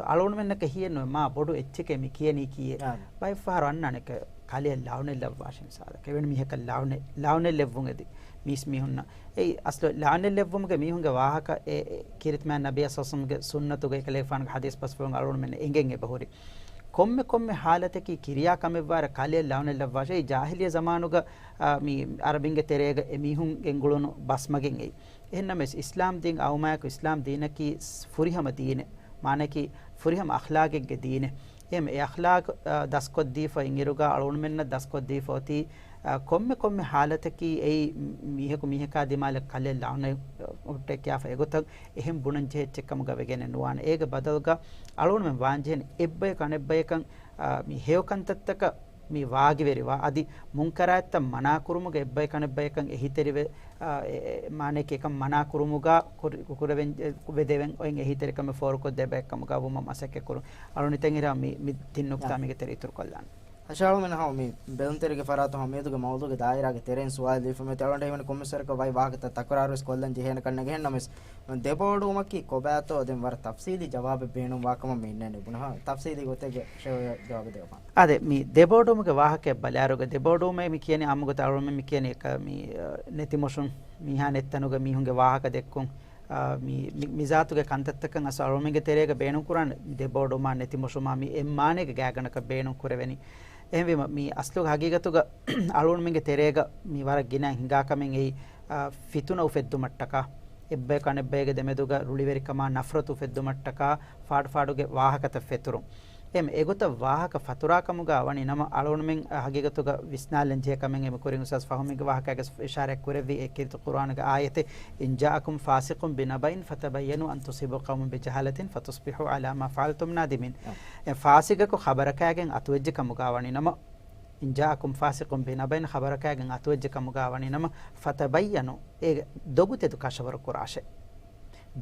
އަޅުގަނޑުމެންނަކަށް ހިޔެއްނުވޭ މާ ބޮޑު އެއްޗެކޭ މި ކިޔަނީ ކީއޭ. ބައެއްފަހަރު އަންނާނެ ކަ-، ކަލެއަށް ލަޢުނަތް ލައްވާށޭ މިސާލަކަށް. އެވެނި މީހަކަށް ލަޢުނަތް، ލަޢުނަތް ލެއްވުން އެދި މީސް މީހުންނަށް. އެއީ އަސްލު ލަޢުނަތް ލެއްވުމުގެ މީހުންގެ ވާހަކަ އެ، އެ ކީރިތި މާތް ނަބިއްޔާ ޞައްލަﷲު ޢަލައިހި ވަސައްލަމްގެ ސުންނަތުގައި ކަލޭގެފާނުގެ ޙަދީޘް ބަސްފުޅުން އަޅުގަނޑުމެންނަށް އެނގެން އެބަހުރި. ކޮންމެ ކޮންމެ ޙާލަތަކީ ކިރިޔާ ކަމެއްވާއިރަށް ކަލެއަށް ލަޢުނަތް ލައްވާށޭ. އެއީ ޖާހިލިއްޔަ ޒަމާނުގަ، އާ، މި ޢަރަބިންގެ ތެރޭގަ އެ މީހުން ގެންގުޅުނު ބަސްމަގެއް އެއީ. އެހެންނަމަވެސް، އިސްލާމް ދީން އައުމާއެކު އިސްލާމް ދީނަކީ ފުރިހަމަ ދީނެއް. މާނައަކީ ފުރިހަމަ އަޚްލާގެއްގެ ދީނެއް. އެހެން އެ އަޚްލާޤް، އާ، ދަސްކޮށްދީފަ އިންއިރުގަ އަޅުގަނޑުމެންނަށް ދަސްކޮށްދީފަ އޮތީ، އާ، ކޮންމެ ކޮންމެ ޙާލަތަކީ އެއީ މީހަކު މީހަކާ ދިމާލަށް ކަލޭ ލަޢުނަތް ހުއްޓޭ ކިޔާފަ އެގޮތަށް އެހެން ބުނަން ޖެހޭ އެއްޗެއް ކަމުގަ ވެގެނެއް ނުވާނެ. އޭގެ ބަދަލުގަ އަޅުގަނޑުމެން ވާންޖެހޭނެ އެއްބަޔަކު އަނެއްބަޔަކަށް، އާ، މި ހެޔޮ ކަންތައްތަކަށް މި ވާގިވެރިވާ، އަދި މުންކަރާތްތައް މަނާކުރުމުގަ އެއްބަޔަކު އަނެއްބަޔަކަށް އެހީތެރިވެ، އާ، އެ، އެ، މާނައަކީ އެކަން މަނާކުރުމުގަ ކުރި-، ކުރެވެން، އެ، ވެދެވެން އޮތް އެހީތެރިކަމެއް ފޯރުކޮށްދޭ ބައެއް ކަމުގަ ވުމަށް މަސައްކަތްކުރުން. އަޅުގަނޑު ހިތަށް އިރާ މި، މި ތިން ނުކުތާ ޔާ. މީގެ ތެރެއިތުރު ކޮށްލާން. ހަށާޅުމެން ހަމަ މި ބެލުންތެރިގެ ފަރާތުން ހަމަ މިއަދުގެ މައުޟޫގެ ދާއިރާގެ ތެރެއިން ސުވާލު ލިބިފަ މިއޮތީ އަޅުގަނޑަށް ހީވަނީ ކޮންމެސް ވަރަކަށް ވައި ވާހަކަތައް ތަކުރާރުވެސް ކޮށްލަން ޖެހޭނެ ކަންނޭނގެ. އެހެންނަމަވެސް ދެބޯޑުވުމަކީ ކޮބާތޯ ދެން ވަރަށް ތަފްސީލީ ޖަވާބެއް ބޭނުންވާ ކަމަށް މި އިންނަނީ. ބުނަހާ ތަފްސީލީ ގޮތެއްގެ ޝެވަޔަށް ޖަވާބު ދެވަމާ. އާދެ، މި ދެބޯޑުވުމުގެ ވާހަކައެއް ބަލާއިރުގަ ދެބޯޑުވުމޭ މި ކިޔަނީ އާއްމުގޮތަށް އަޅުގަނޑުމެން މި ކިޔަނީ އެކަ-، މި، އަ، ނެތިމޮށުން މީހާ ނެތްތަނުގަ މީހުންގެ ވާހަކަ ދެއްކުން. އާ، މި، މި، މިޒާތުގެ ކަންތައްތަކަށް އަސް އަޅުމެންގެ ތެރޭގަ ބޭނުންކުރާނެ ދެބޯޑުވުމާ ނެތިމޮށުމާ މި އެއްމާނައިގެ ގާތްގަނޑަކަށް ބޭނުން ކުރެވެނީ. އެހެންވީމަ، މި އަސްލުގެ ހަގީގަތުގަ އަޅުމެންގެ ތެރޭގަ މި ވަރަށް ގިނަ ހިނގާ ކަމެއް އެއީ، އާ، ފިތުނަ އުފެއްދުމަށްޓަކާ، އެއްބަޔަކު އަނެއްބައިގެ ދެމެދުގަ ރުޅިވެރިކަމާ ނަފްރަތު އުފެއްދުމަށްޓަކާ، ފާޑުފާޑުގެ ވާހަކަތައް ފެތުރުން. އެހެން އެގޮތަށް ވާހަކަ ފަތުރާ ކަމުގަ ވަނީ ނަމަ، އަޅުގަނޑުމެން ހަގީގަތުގަ ވިސްނާލަން ޖެހޭ ކަމެއް އެމަ ކުރިން އުސްތާޛު ފަހުމީގެ ވާހަކައިގަސް އިޝާރާތް ކުރެއްވި އެ ކީރިތި ޤުރުއާނުގެ އާޔަތެއް، "إن جاءكم فاسق بنبإ فتبينوا أن تصيبوا قوما بجهالة فتصبحوا على ما فعلتم نادمين." އެ ފާސިގަކު ޚަބަރަކާގެން އަތުވެއްޖެ ކަމުގަ ވަނީ ނަމަ، "إن جاءكم فاسق بنبإ" ޚަބަރަކާގެން އަތުވެއްޖެ ކަމުގަ ވަނީ ނަމަ، "فتبينوا" އޭގެ ދޮގުތެދު ކަށަވަރު ކުރާށޭ.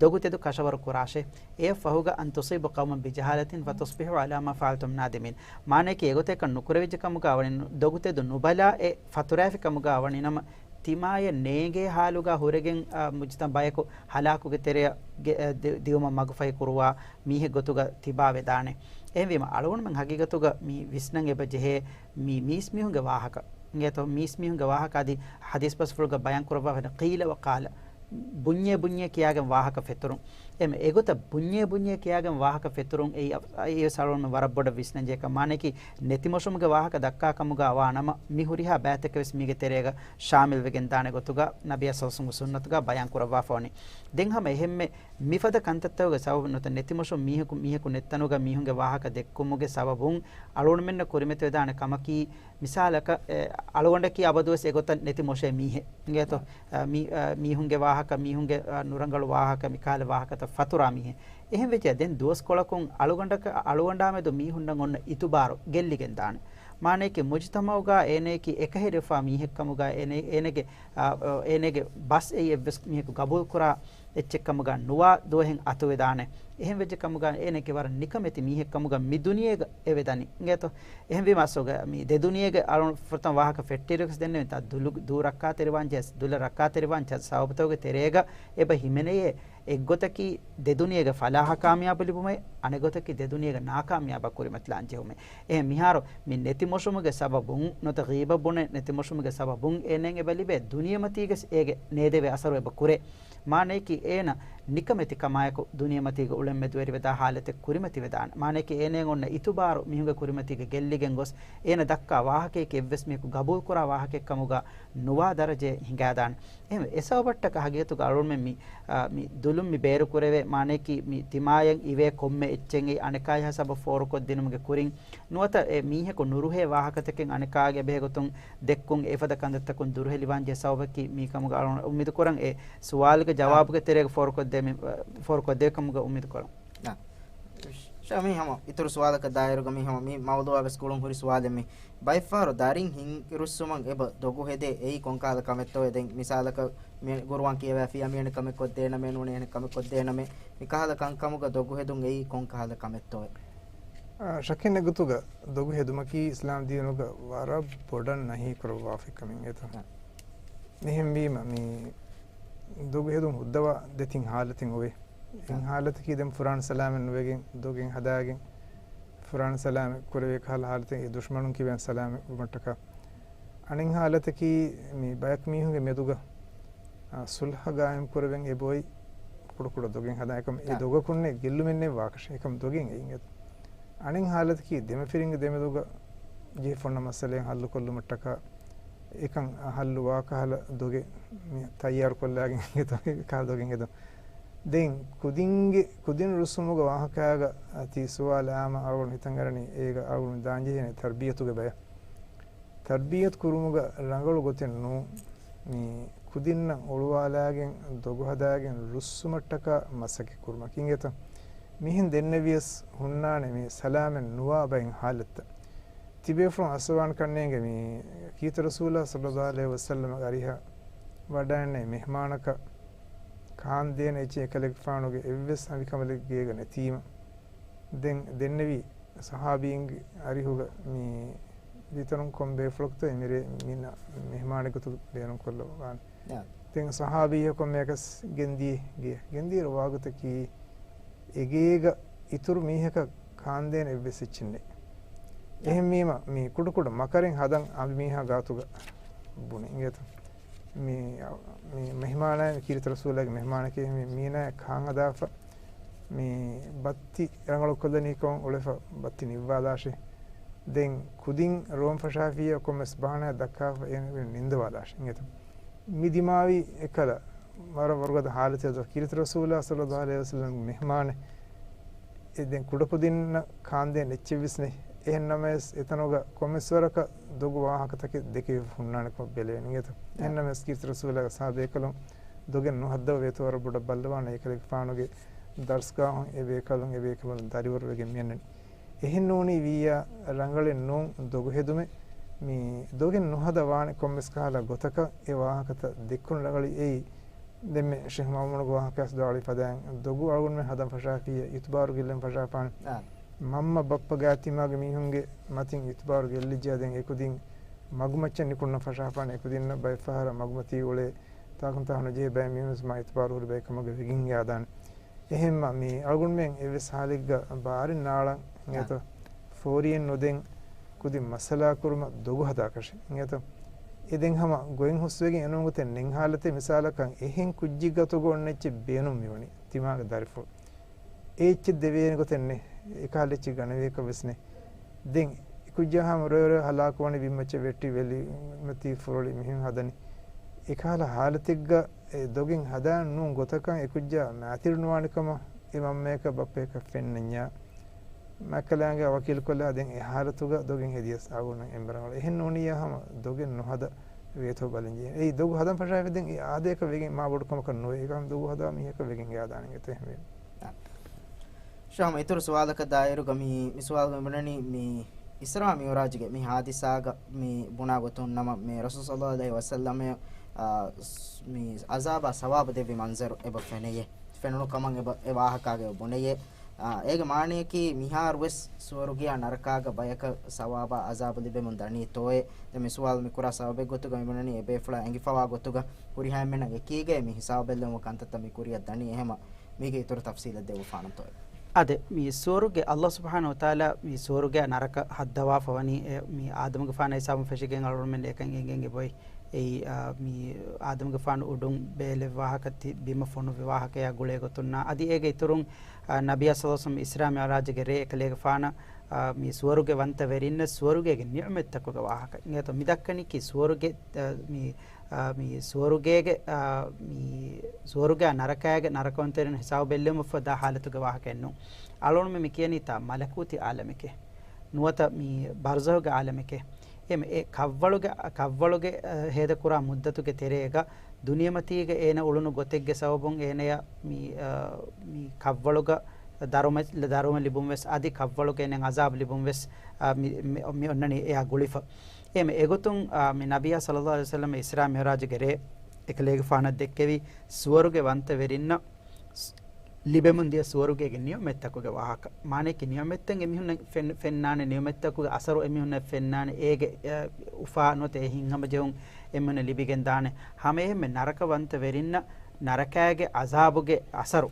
ދޮގުތެދު ކަށަވަރު ކުރާށޭ. އެއަށް ފަހުގަ "أن تصيبوا قوما بجهالة فتصبحوا على ما فعلتم نادمين." މާނައަކީ އެގޮތަކަށް ނުކުރެވިއްޖެ ކަމުގަ ވަނީ ދޮގުތެދު ނުބަލާ އެ ފަތުރާފި ކަމުގަ ވަނީ ނަމަ، ތިމާޔަށް ނޭނގޭ ހާލުގަ ހުރެގެން، އާ، މުޖްތަ ބަޔަކު ހަލާކުގެ ތެރެއަށް ގެ-، އާ، ދި-، ދިއުމަށް މަގުފަހި ކުރުވާ މީހެއް ގޮތުގަ ތިބާ ވެދާނެ. އެހެންވީމަ، އަޅުގަނޑުމެން ހަގީގަތުގަ މި ވިސްނަން އެބަ ޖެހޭ މި މީސްމީހުންގެ ވާހަކަ. އިނގޭތޯ؟ މީސްމީހުންގެ ވާހަކަ އަދި ޙަދީޘް ބަސްފުޅުގަ ބަޔާން ކުރައްވާފަ ޤީލަ ވަޤާލަ. ބުންޏޭ ބުންޏޭ ކިޔާގެން ވާހަކަ ފެތުރުން. އެމެ އެގޮތަށް ބުންޏޭ ބުންޏޭ ކިޔާގެން ވާހަކަ ފެތުރުން އެއީ އަ-، އެއީވެސް އަޅުގަނޑުމެން ވަރަށް ބޮޑަށް ވިސްނަން ޖެހޭ ކަމެއް. މާނައަކީ ނެތިމޮށުމުގެ ވާހަކަ ދައްކާ ކަމުގަ ވާ ނަމަ، މި ހުރިހާ ބައިތަކެއް ވެސް މީގެ ތެރޭގަ ޝާމިލް ވެގެން ދާނެ ގޮތުގަ ނަބިއްޔާ ޞައްލަﷲު ޢަލައިހި ވަސައްލަމްގެ ސުންނަތުގަ ބަޔާން ކުރައްވާފަ ވަނީ. ދެން ހަމަ އެހެންމެ މިފަދަ ކަންތައްތަކުގެ ސަބަބުން ނުވަތަ ނެތިމޮށުން މީހަކު، މީހަކު ނެތްތަނުގަ މީހުންގެ ވާހަކަ ދެއްކުމުގެ ސަބަބުން އަޅުގަނޑުމެންނަށް ކުރިމަތިވެދާނެ ކަމަކީ، މިސާލަކަށް، އެ، އަޅުގަނޑަކީ އަބަދުވެސް އެގޮތަށް ނެތި މޮށޭ މީހެއް. އިނގޭތޯ؟ އާ، މީ-، އާ، މީހުންގެ ވާހަކަ، މީހުންގެ، އާ، ނުރަނގަޅު ވާހަކަ، މިކަހަލަ ވާހަކަތައް ފަތުރާ މީހެއް. އެހެން ވެއްޖެ ދެން ދުވަސްކޮޅަކުން އަޅުގަނޑަކަށް، އަޅުގަނޑާމެދު މީހުންނަށް އޮންނަ އިތުބާރު ގެއްލިގެން ދާނެ. މާނައަކީ މުޖުތަމަޢުގަ އޭނައަކީ އެކަހެރިފާ މީހެއްކަމުގަ އޭނަ-، އޭނަގެ، އާ، އޭނަގެ ބަސް އެއީ އެއްވެސް މީހަކު ގަބޫލުކުރާ އެއްޗެއްކަމުގަ ނުވާ ދުވަހެއް އަތުވެދާނެ. އެހެން ވެއްޖެ ކަމުގަ އޭނައަކީ ވަރަށް ނިކަމެތި މީހެއްކަމުގަ މި ދުނިޔޭގަ އެވެދަނީ. އިނގޭތޯ؟ އެހެންވީމަ އަސްލުގަ މި ދެ ދުނިޔޭގެ އަޅުން ފުރަތަމަ ވާހަކަ ފެއްޓިއިރުވެސް ދެންނެވި ތާ ދުލު-، ދޫ ރައްކާތެރިވާން ޖެހޭ، ދުލަށް ރައްކާތެރިވާން ޖެހޭ ސަބަބުތަކުގެ ތެރޭގަ އެބަ ހިމެނެޔޭ އެއްގޮތަކީ ދެ ދުނިޔޭގެ ފަލާހަށް ކާމިޔާބު ލިބުމޭ، އަނެއްގޮތަކީ ދެ ދުނިޔޭގެ ނާކާމިޔާބަށް ކުރިމަތިލާން ޖެހުމޭ. އެހެން މިހާރު މި ނެތިމޮށުމުގެ ސަބަބުން ނުވަތަ ޣީބަ ބުނެ ނެތިމޮށުމުގެ ސަބަބުން އޭނައަށް އެބަ ލިބޭ ދުނިޔެމަތީގެ އޭގެ ނޭދެވޭ އަސަރު އެބަ ކުރޭ. މާނައަކީ އޭނަ ނިކަމެތި ކަމާއެކު ދުނިޔެމަތީގަ އުޅެން މެދުވެރިވެދާ ހާލަތެއް ކުރިމަތިވެދާނެ. މާނައަކީ އޭނައަށް އޮންނަ އިތުބާރު މީހުންގެ ކުރިމަތީގަ ގެއްލިގެން ގޮސް، އޭނަ ދައްކާ ވާހަކައަކީ އެއްވެސް މީހަކު ގަބޫލުކުރާ ވާހަކައެއްކަމުގަ ނުވާ ދަރަޖައެއް ހިނގާދާނެ. އެހެންވެ، އެ ސަބަބަށްޓަކައި ހަގީގަތުގަ އަޅުގަނޑުމެން މި، އާ، މި ދުލުން މި ބޭރުކުރެވޭ، މާނައަކީ މި ތިމާޔަށް އިވޭ ކޮންމެ އެއްޗެއް އަނެކާޔަށް ސަބަބު ފޯރުކޮށްދިނުމުގެ ކުރިން، ނުވަތަ އެ މީހަކު ނުރުހޭ ވާހަކަތަކެއް އަނެކާގެ ބެހޭގޮތުން ދެއްކުން އެފަދަ ކަންތައްތަކުން ދުރުހެލިވާން ޖެހޭ ސަބަބަކީ މީ ކަމުގަ އަޅުގަނޑު އުއްމީދު ކުރަން އެ ސުވާލުގެ ޖަވާބުގެ ތެރޭގަ ފޯރުކޮށްދޭ މި، ފޯރުކޮށްދޭ ކަމުގަ އުއްމީދު ކުރަން. ނާ. ޝަމީ ހަމަ އިތުރު ސުވާލަކަށް ދާއިރުގަ މި ހަމަ މި މައުޟޫޢާ ވެސް ގުޅުން ހުރި ސުވާލެއް މި. ބައެއްފަހަރު ދަރިން ހިންގިރުއްސުމަށް އެބަ ދޮގު ހެދޭ އެއީ ކޮންކަހަލަ ކަމެއްތޯއޭ؟ ދެން މިސާލަކަށް މި ގުރުއާން ކިޔަވައިފިއްޔާ މިއަނެއް ކަމެއް ކޮށްދޭނަމޭ ނޫނީ އެހެނެއް ކަމެއް ކޮށްދޭނަމޭ. މިކަހަލަ ކަންކަމުގަ ދޮގު ހެދުން އެއީ ކޮންކަހަލަ ކަމެއްތޯއޭ؟ އާ، ޝައްކެއް ނެތް ގޮތުގަ ދޮގު ހެދުމަކީ އިސްލާމް ދީނުގަ ވަރަށް ބޮޑަށް ނަހީ ކުރައްވާފައި ކަމެއް އެތަ؟ އާ. އެހެންވީމަ މި ދޮގު ހެދުން ހުއްދަވާ ދެތިން ހާލަތެއް އޮވޭ. އެއް އާ. ހާލަތަކީ ދެން ފުރާނަ ސަލާމަތް ނުވެގެން ދޮގެއް ހަދާގެން ފުރާނަ ސަލާމަތް ކުރެވޭ ކަހަލަ ހާލަތެއް އެ ދުޝްމަނުން ކިބައިން ސަލާމަތް ވުމަށްޓަކާ. އަނެއް ހާލަތަކީ މި ބަޔަކު މީހުންގެ މެދުގަ، އާ، ސުލްހަ ގާއިމް ކުރެވެން އެބައޮތް ކުޑަކުޑަ ދޮގެއް ހަދާ އެކަމް އެ އާ. ދޮގަކުންނެއް ގެއްލުމެއްނެއް ވާކަށެއް އެކަމް ދޮގެއް އެއިނގެ. އަނެއް ހާލަތަކީ ދެމަފިރިންގެ ދެމެދުގަ ޖެހިފަ އޮންނަ މައްސަލައެއް ހައްލުކޮށްލުމަށްޓަކާ އެކަން ހައްލު ވާކަހަލަ ދޮގެއް މި ތައްޔާރުކޮށްލާގެން އެ ކަހަލަ ދޮގެއް ހެދުން. ދެން ކުދިންގެ، ކުދިން ރުއްސުމުގެ ވާހަކާގަ ތި ސުވާލު އާމަ އަޅުގަނޑު ހިތަށް އަރަނީ އޭގަ އަޅުގަނޑު ދާންޖެހޭނެ ތަރްބިޔަތުގެ ބަޔަށް. ތަރްބިޔަތު ކުރުމުގަ ރަނގަޅު ގޮތެއް ނޫން. މި ކުދިންނަށް އޮޅުވާލާގެން، ދޮގު ހަދާގެން ރުއްސުމަށްޓަކާ މަސައްކަތް ކުރުމަކީ އިނގޭތަ؟ މިހެން ދެންނެވިޔަސް ހުންނާނެ މި ސަލާމަތް ނުވާ ބައެއް ހާލަތްތައް. ތިބޭފުޅުން އައްސަވާން ކަންނޭނގެ މި ކީރިތި ރަސޫލާ ޞައްލައްލާހު ޢަލައިހި ވަސައްލަމަ އަރިހަށް ވަޑައިންނަ މެހްމާނަކަށް ކާންދޭނެ އެއްޗެއް އެކަލޭގެފާނުގެ އެއްވެސް އަނބިކަނބަލެއް ގޭގަ ނެތީމަ، ދެން ދެންނެވި ޞަޙާބީންގެ އަރިހުގަ މި ވިތަރުން ކޮން ބޭފުޅަކުތޯ އެމިރޭ މި މެހްމާނެއް ގޮތުގަ ބޭނުންކޮށްލަވާނެ. ދެން ޞަޙާބީއަކު ކޮންމެއަކަސް ގެންދިޔަ ގެޔަށް. ގެންދިޔަ ވާގޮތަކީ އެގޭގަ އިތުރު މީހަކަށް ކާންދޭނެ އެއްވެސް އެއްޗެއް ނެތް. އެހެންވީމަ މި ކުޑަކުޑަ މަކަރެއް ހަދަން އަނބިމީހާ ގާތުގަ ބުނި އިނގޭތަ؟ މި، މި މެހްމާނާ، ކީރިތި ރަސޫލާގެ މެހްމާނަކީ މި މީނާ ކާން ހަދާފަ، މި ބައްތި ރަނގަޅު ކޮށްލަނީ ކޮން އުޅެފަ ބައްތި ނިއްވާލާށޭ. ދެން ކުދިން ރޯން ފަށާފިއްޔާ ކޮންމެސް ބަހާނާއެއް ދައްކާފަ އޭނަ ނިންދަވާލާށޭ އިނގޭތަ؟ މި ދިމާވި އެކަލަ ވަރަށް ވަރުގަދަ ހާލަތެއް ދޯ. ކީރިތި ރަސޫލާ ޞައްލައްލާހު ޢަލައިހި ވަސައްލަމްގެ މެހްމާނެއް އެ ދެން ކުޑަކުދިންނަށް ކާންދޭން އެއްޗެއްވެސް ނެތް. އެހެންނަމަވެސް އެތަނުގަ ކޮންމެސް ވަރަކަށް ދޮގު ވާހަކަތަކެއް ދެކެވިފަ ހުންނާނެ ކަމަށް ބެލެވެން އިނގޭތަ؟ އެހެންނަމަވެސް ކީރިތި ރަސޫލާގެ ޞަޙާބީ އެކަލުން ދޮގެއް ނުހައްދަވަ ވޭތޯ ވަރަށް ބޮޑަށް ބައްލަވާނެ އެކަލޭގެފާނުގެ ދަރުސްގާހުން އެ ބޭކަލުން އެ ބޭކަލުން ދަރިވަރުވެގެން މިއަންނަނީ. އެހެން ނޫނީ ވިއްޔާ ރަނގަޅެއް ނޫން ދޮގު ހެދުމެއް. މި ދޮގެއް ނުހަދާ ވާނެ ކޮންމެސް ކަހަލަ ގޮތަކަށް އެ ވާހަކަތައް ދެއްކުން ރަނގަޅީ އެއީ. ދެންމެ ޝޭޚް މައުމޫނުގެ ވާހަކައަސް ދާޅި ފަދައިން ދޮގު އަޅުގަނޑުމެން ހަދަން ފަށާފިއްޔާ އިތުބާރު ގެއްލެން ފަށާފާނެ. އާ. މަންމަ ބައްޕަ ގާތް ތިމާގެ މީހުންގެ މަތިން އިތުބާރު ގެއްލިއްޖެޔާ ދެން އެކުދިން މަގުމައްޗަށް ނިކުންނަން ފަށާފާނެ. އެކުދިންނަށް ބައެއްފަހަރަށް މަގުމަތީ އުޅޭ ތާކުންތާ ނުޖެހޭ ބައެއް މީހުންވެސް މާ އިތުބާރު ހުރި ބައެއް ކަމުގަ ވެގެން އެ އާދާނެ. އެހެންމަ މި އަޅުގަނޑުމެން އެއްވެސް ހާލެއްގަ ބާރެއް ނާޅަން އާ. އިނގޭތޯ؟ ފޯރިއެއް ނުދެން ކުދިން މައްސަލާ ކުރުމަށް ދޮގު ހަދާކަށެއް އިނގޭތޯ؟ އެ ދެން ހަމަ ގޮތް ހުސްވެގެން އެނޫން ގޮތެއް ނެތް ހާލަތެއް މިސާލަކަށް އެހެން ކުއްޖެއް ގަތުގަ އޮންނަ އެއްޗެއް ބޭނުން މިވަނީ ތިމާގެ ދަރިފުޅު. އެ އެއްޗެއް ދެވޭނެ ގޮތެއް ނެތް. އެކަހަލަ އެއްޗެއް ގަނެވޭކަށްވެސް ނެތް. ދެން އެކުއްޖާ ހަމަ ރޮއެ ރޮއެ ހަލާކުވަނީ ބިންމައްޗަށް ވެއްޓި ވެލި މަތީ ފުރޮޅި މިހެން ހަދަނީ. އެކަހަލަ ހާލަތެއްގަ އެ ދޮގެއް ހަދާން ނޫން ގޮތަކަށް އެކުއްޖާ މައިތިރި ނުވާނެ ކަމަށް އެ މަންމަޔަކަށް ބައްޕަޔަކަށް ފެންނަންޏާ މައްކަލާނގެ ވަކީލުކޮށްލާ ދެން އެ ހާލަތުގަ ދޮގެއް ހެދިޔަސް އަޅުގަނޑު އެނބަރަނގަޅު. އެހެން ނޫނިއްޔާ ހަމަ ދޮގެއް ނުހަދާ ވޭތޯ ބަލަންޖެހޭ. އެއީ ދޮގު ހަދަން ފަށާފި ދެން އެ އާދަޔަކަށް ވެގެން މާ ބޮޑު ކަމަކަށް ނުވޭ. އެކަމަ ދޮގު ހަދާ މީހަކަށް ވެގެން އެ އާދާނެ އިނގޭތޯ އެހެންވެ. ޝާމް އިތުރު ސުވާލަކަށް ދާއިރުގަ މި، މި ސުވާލު މި ބުނަނީ މި އިސްރާ މިޢުރާޖުގެ މި ހާދިސާގަ މި ބުނާ ގޮތުން ނަމަ މި ރަސޫލު ޞައްލައްލާހު ޢަލައިހި ވަސައްލަމަ، އާ، ސް-، މި ޢަޒާބާ ސަވާބު ދެއްވި މަންޒަރު އެބަ ފެނެޔޭ. ފެނުނު ކަމަށް އެބަ، އެ ވާހަކާގަ އެބަ ބުނެޔޭ. އާ، އޭގެ މާނަޔަކީ މިހާރުވެސް ސުވަރުގެޔާ ނަރަކާގަ ބަޔަކަށް ސަވާބާ ޢަޒާބު ލިބެމުން ދަނީތޯއޭ؟ ދެން މި ސުވާލު މި ކުރާ ސަބަބެއް ގޮތުގަ މި ބުނަނީ އެ ބޭފުޅާ އެނގިފަވާ ގޮތުގަ ހުރިހާ އެންމެންނަށް އެކީގައި މި ހިސާބު ބެއްލެވުމުގެ ކަންތައްތައް މި ކުރިއަށް ދަނީ. އެހެމަ މީގެ އިތުރު ތަފްސީލެއް ދެއްވުފާނަންތޯއޭ؟ އާދެ، މި ސުވަރުގެ ﷲ ސުބްޙާނަހޫ ވަތަޢާލާ މި ސުވަރުގެ ނަރަކަ ހައްދަވާފަ ވަނީ އެ، މި އާދަމުގެފާނާ ހިސާބުން ފެށިގެން އަޅުގަނޑުމެން އެކަން އެނގެން އެބައޮތް. އެއީ، އާ، މި އާދަމުގެފާނު އުޑުން ބޭލެއްވި ވާހަކަ ތި ބިމަށް ފޮނުއްވި ވާހަކަޔާ ގުޅޭ ގޮތުންނާ އަދި އޭގެ އިތުރުން، އާ، ނަބިއްޔާ ޞައްލައްލާހު ޢަލައިހި ވަސައްލަމަ އިސްރާ މިޢުރާޖުގެ ރޭ އެކަލޭގެފާނަށް، އާ، މި ސުވަރުގެ ވަންތަވެރިންނަށް ސުވަރުގޭގެ ނިޢުމަތްތަކުގެ ވާހަކަ. އިނގޭތޯ މި ދައްކަނީކީ ސުވަރުގެ، އާ، މި އާ، މި ސުވަރުގޭގެ، އާ، މި ސުވަރުގެއާ ނަރަކާގެ ނަރަކަވަންތަވެރިން ހިސާބު ބެއްލެވުމަށްފަހު ދާ ހާލަތުގެ ވާހަކައެއް ނޫން. އަޅުގަނޑުމެން މި ކިޔަނީތާ މަލަކޫތީ ޢާލަމެކޭ. ނުވަތަ މި ބަރްޒަޚުގެ ޢާލަމެކޭ. އެހެން އެ ކަށްވަޅުގެ، ކަށްވަޅުގެ، އާ، ހޭދަކުރާ މުއްދަތުގެ ތެރޭގަ ދުނިޔެމަތީގަ އޭނަ އުޅުނު ގޮތެއްގެ ސަބަބުން އޭނަޔަށް މި، އާ، މި ކަށްވަޅުގަ ދަރުމަ، ދަރުމަ ލިބުން ވެސް އަދި ކަށްވަޅުގަ އޭނަ ޢަޒާބު ލިބުން ވެސް، އާ، މި، މި، މި އޮންނަނީ އެއާ ގުޅިފަ. އެހެން އެގޮތުން، އާ، މި ނަބިއްޔާ ޞައްލައްލާހު ޢަލައިހި ވަސައްލަމަ އިސްރާ މިޢުރާޖުގެ ރޭ އެކަލޭގެފާނަށް ދެއްކެވި ސުވަރުގެ ވަންތަވެރިންނަށް ލިބެމުންދިޔަ ސުވަރުގޭގެ ނިޢުމަތްތަކުގެ ވާހަކަ. މާނަޔަކީ ނިޢުމަތްތައް އެމީހުންނަށް ފެން، ފެންނާނެ، ނިޢުމަތްތަކުގެ އަސަރު އެމީހުންނަށް ފެންނާނެ، އޭގެ، އެ، އުފާ ނުވަތަ އެ ހިތްހަމަޖެހުން އެމީހުންނަށް ލިބިގެންދާނެ. ހަމައެހެންމެ ނަރަކަވަންތަވެރިންނަށް ނަރަކާގެ ޢަޒާބުގެ އަސަރު،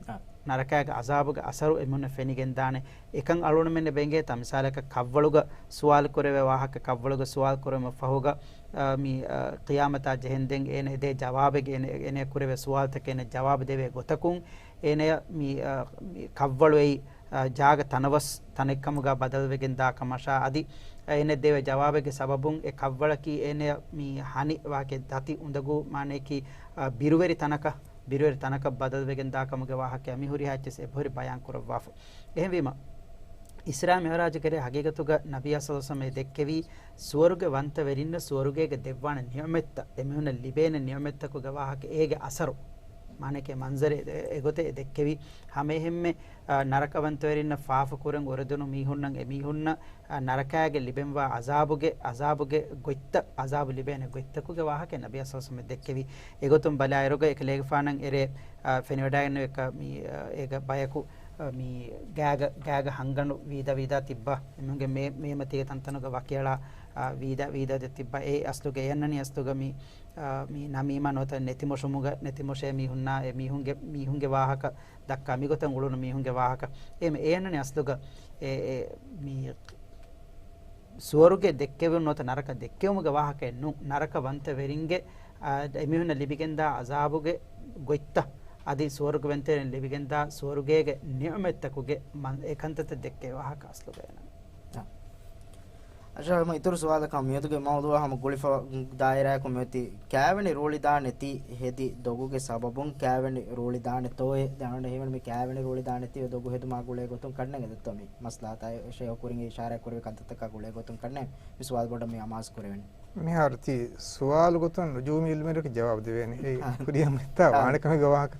އާ. ނަރަކާގެ ޢަޒާބުގެ އަސަރު އެމީހުންނަށް ފެނިގެންދާނެ. އެކަން އަޅުގަނޑުމެންނަށް އެބަ އެނގޭތާ މިސާލަކަށް ކަށްވަޅުގަ ސުވާލު ކުރެވޭ ވާހަކަ، ކަށްވަޅުގަ ސުވާލު ކުރުމަށް ފަހުގަ، އާ، މި، އާ، ޤިޔާމަތާ ޖެހެންދެން އޭނަ އެދޭ ޖަވާބެއް، އޭނަ، އޭނަ ކުރެވޭ ސުވާލުތަކަށް އޭނަ ޖަވާބު ދެވޭ ގޮތަކުން އޭނަޔަށް މި، އާ، މި ކަށްވަޅު އެއީ، އާ، ޖާގަ ތަނަވަސް ތަނެއްކަމުގަ ބަދަލުވެގެން ދާ ކަމަށާ އަދި އޭނަ ދެވޭ ޖަވާބެއްގެ ސަބަބުން އެ ކަށްވަޅަކީ އޭނަޔަށް މި ހަނި ވާކެ ދަތި އުނދަގޫ މާނަޔަކީ، އާ، ބިރުވެރި ތަނަކަށް ބިރުވެރި ތަނަކަށް ބަދަލުވެގެން ދާ ކަމުގެ ވާހަކަ މި ހުރިހާ އެއްޗެސް އެބަހުރި ބަޔާން ކުރައްވާފަ. އެހެންވީމަ، އިސްރާ މިޢުރާޖުގެ ރޭ ހަގީގަތުގަ ނަބިއްޔާ ޞައްލަﷲު ޢަލައިހި ވަސައްލަމަ ދެއްކެވީ، ސުވަރުގެ ވަންތަވެރިންނަށް ސުވަރުގޭގެ ދެއްވާނެ ނިޢުމަތްތައް، އެމީހުންނަށް ލިބޭނެ ނިޢުމަތްތަކުގެ ވާހަކަ، އޭގެ އަސަރު، މާނައަކީ މަންޒަރެއް އެ-، އެގޮތެއް ދެއްކެވީ. ހަމައެހެންމެ، އާ، ނަރަކަވަންތަވެރިންނަށް ފާފަ ކުރަން އުރެދުނު މީހުންނަށް، އެމީހުންނަށް، އާ، ނަރަކާގެ ލިބެންވާ ޢަޒާބުގެ، ޢަޒާބުގެ ގޮތްތައް، ޢަޒާބު ލިބޭނެ ގޮތްތަކުގެ ވާހަކަ ނަބިއްޔާ ޞައްލަﷲު ޢަލައިހި ވަސައްލަމަ ދެއްކެވީ. އެގޮތުން ބަލާއިރުގަ އެކަލޭގެފާނަށް އެރޭ، އާ، ފެނިވަޑައިގެންނެވި އެކަ-، މި، އާ، އޭގަ ބަޔަކު، އާ، މި ގާގަ، ގާގަ ހަންގަނޑު ވީދާ ވީދާ ތިއްބާ. އެމީހުންގެ މޭ-، މޭމަތީގެ ތަންތަނުގަ ވަކިއަޅާ، އާ، ވީދާ ވީދާ ދެ ތިއްބާ. އެ އަސްލުގަ، އެ އަންނަނީ އަސްލުގަ މި، އާ، މި ނަމީމާ ނުވަތަ ނެތިމޮށުމުގަ، ނެތިމޮށޭ މީހުންނާ، އެ މީހުންގެ، މީހުންގެ ވާހަކަ ދައްކާ މިގޮތަށް އުޅުނު މީހުންގެ ވާހަކަ. އެ، އެ އަންނަނީ އަސްލުގަ، އެ، އެ، މި ސުވަރުގެ ދެއްކެވުން ނުވަތަ ނަރަކަ ދެއްކެވުމުގެ ވާހަކައެއް ނޫން. ނަރަކަވަންތަވެރިންގެ، އާ، އެމީހުންނަށް ލިބިގެންދާ ޢަޒާބުގެ ގޮތްތައް، އަދި ސުވަރުގެވަންތަވެރިން ލިބިގެންދާ ސުވަރުގޭގެ ނިޢުމަތްތަކުގެ މަން-، އެ ކަންތައްތައް ދެއްކޭ ވާހަކަ އަސްލުގައި ނޫން. އަށާ، ހަމަ އިތުރު ސުވާލަކަށް މިއަދުގެ މައުޟޫޢަށް ހަމަ ގުޅިފަ ދާއިރާއަކު މިއޮތީ ކާވެނި ރޫޅިދާނެތީ ހެދި ދޮގުގެ ސަބަބުން ކާވެނި ރޫޅިދާނެތޯއޭ؟ ދެން އަޅުގަނޑަށް ހީވަނީ މި ކާވެނި ރޫޅިދާނެތީ ދޮގު ހެދުމާ ގުޅޭ ގޮތުން ކަންނޭނގެ ދެއްތޯ މި މަސްލާތާ ޝޭހު ކުރިން އިޝާރާތް ކުރެވި ކަންތައްތަކާ ގުޅޭ ގޮތުން ކަންނޭނގެ މި ސުވާލު ބޮޑަށް މި އަމާޒު ކުރެވެނީ. މިހާރު ތި ސުވާލު ގޮތުން ނުޖޫމީ އިލްމުވެރިން ޖަވާބު ދެވޭނެ. އެއީ އާ. ކުރިއަށް މިއްތާ އާ. ވާނެ ކަމެއްގެ ވާހަކަ.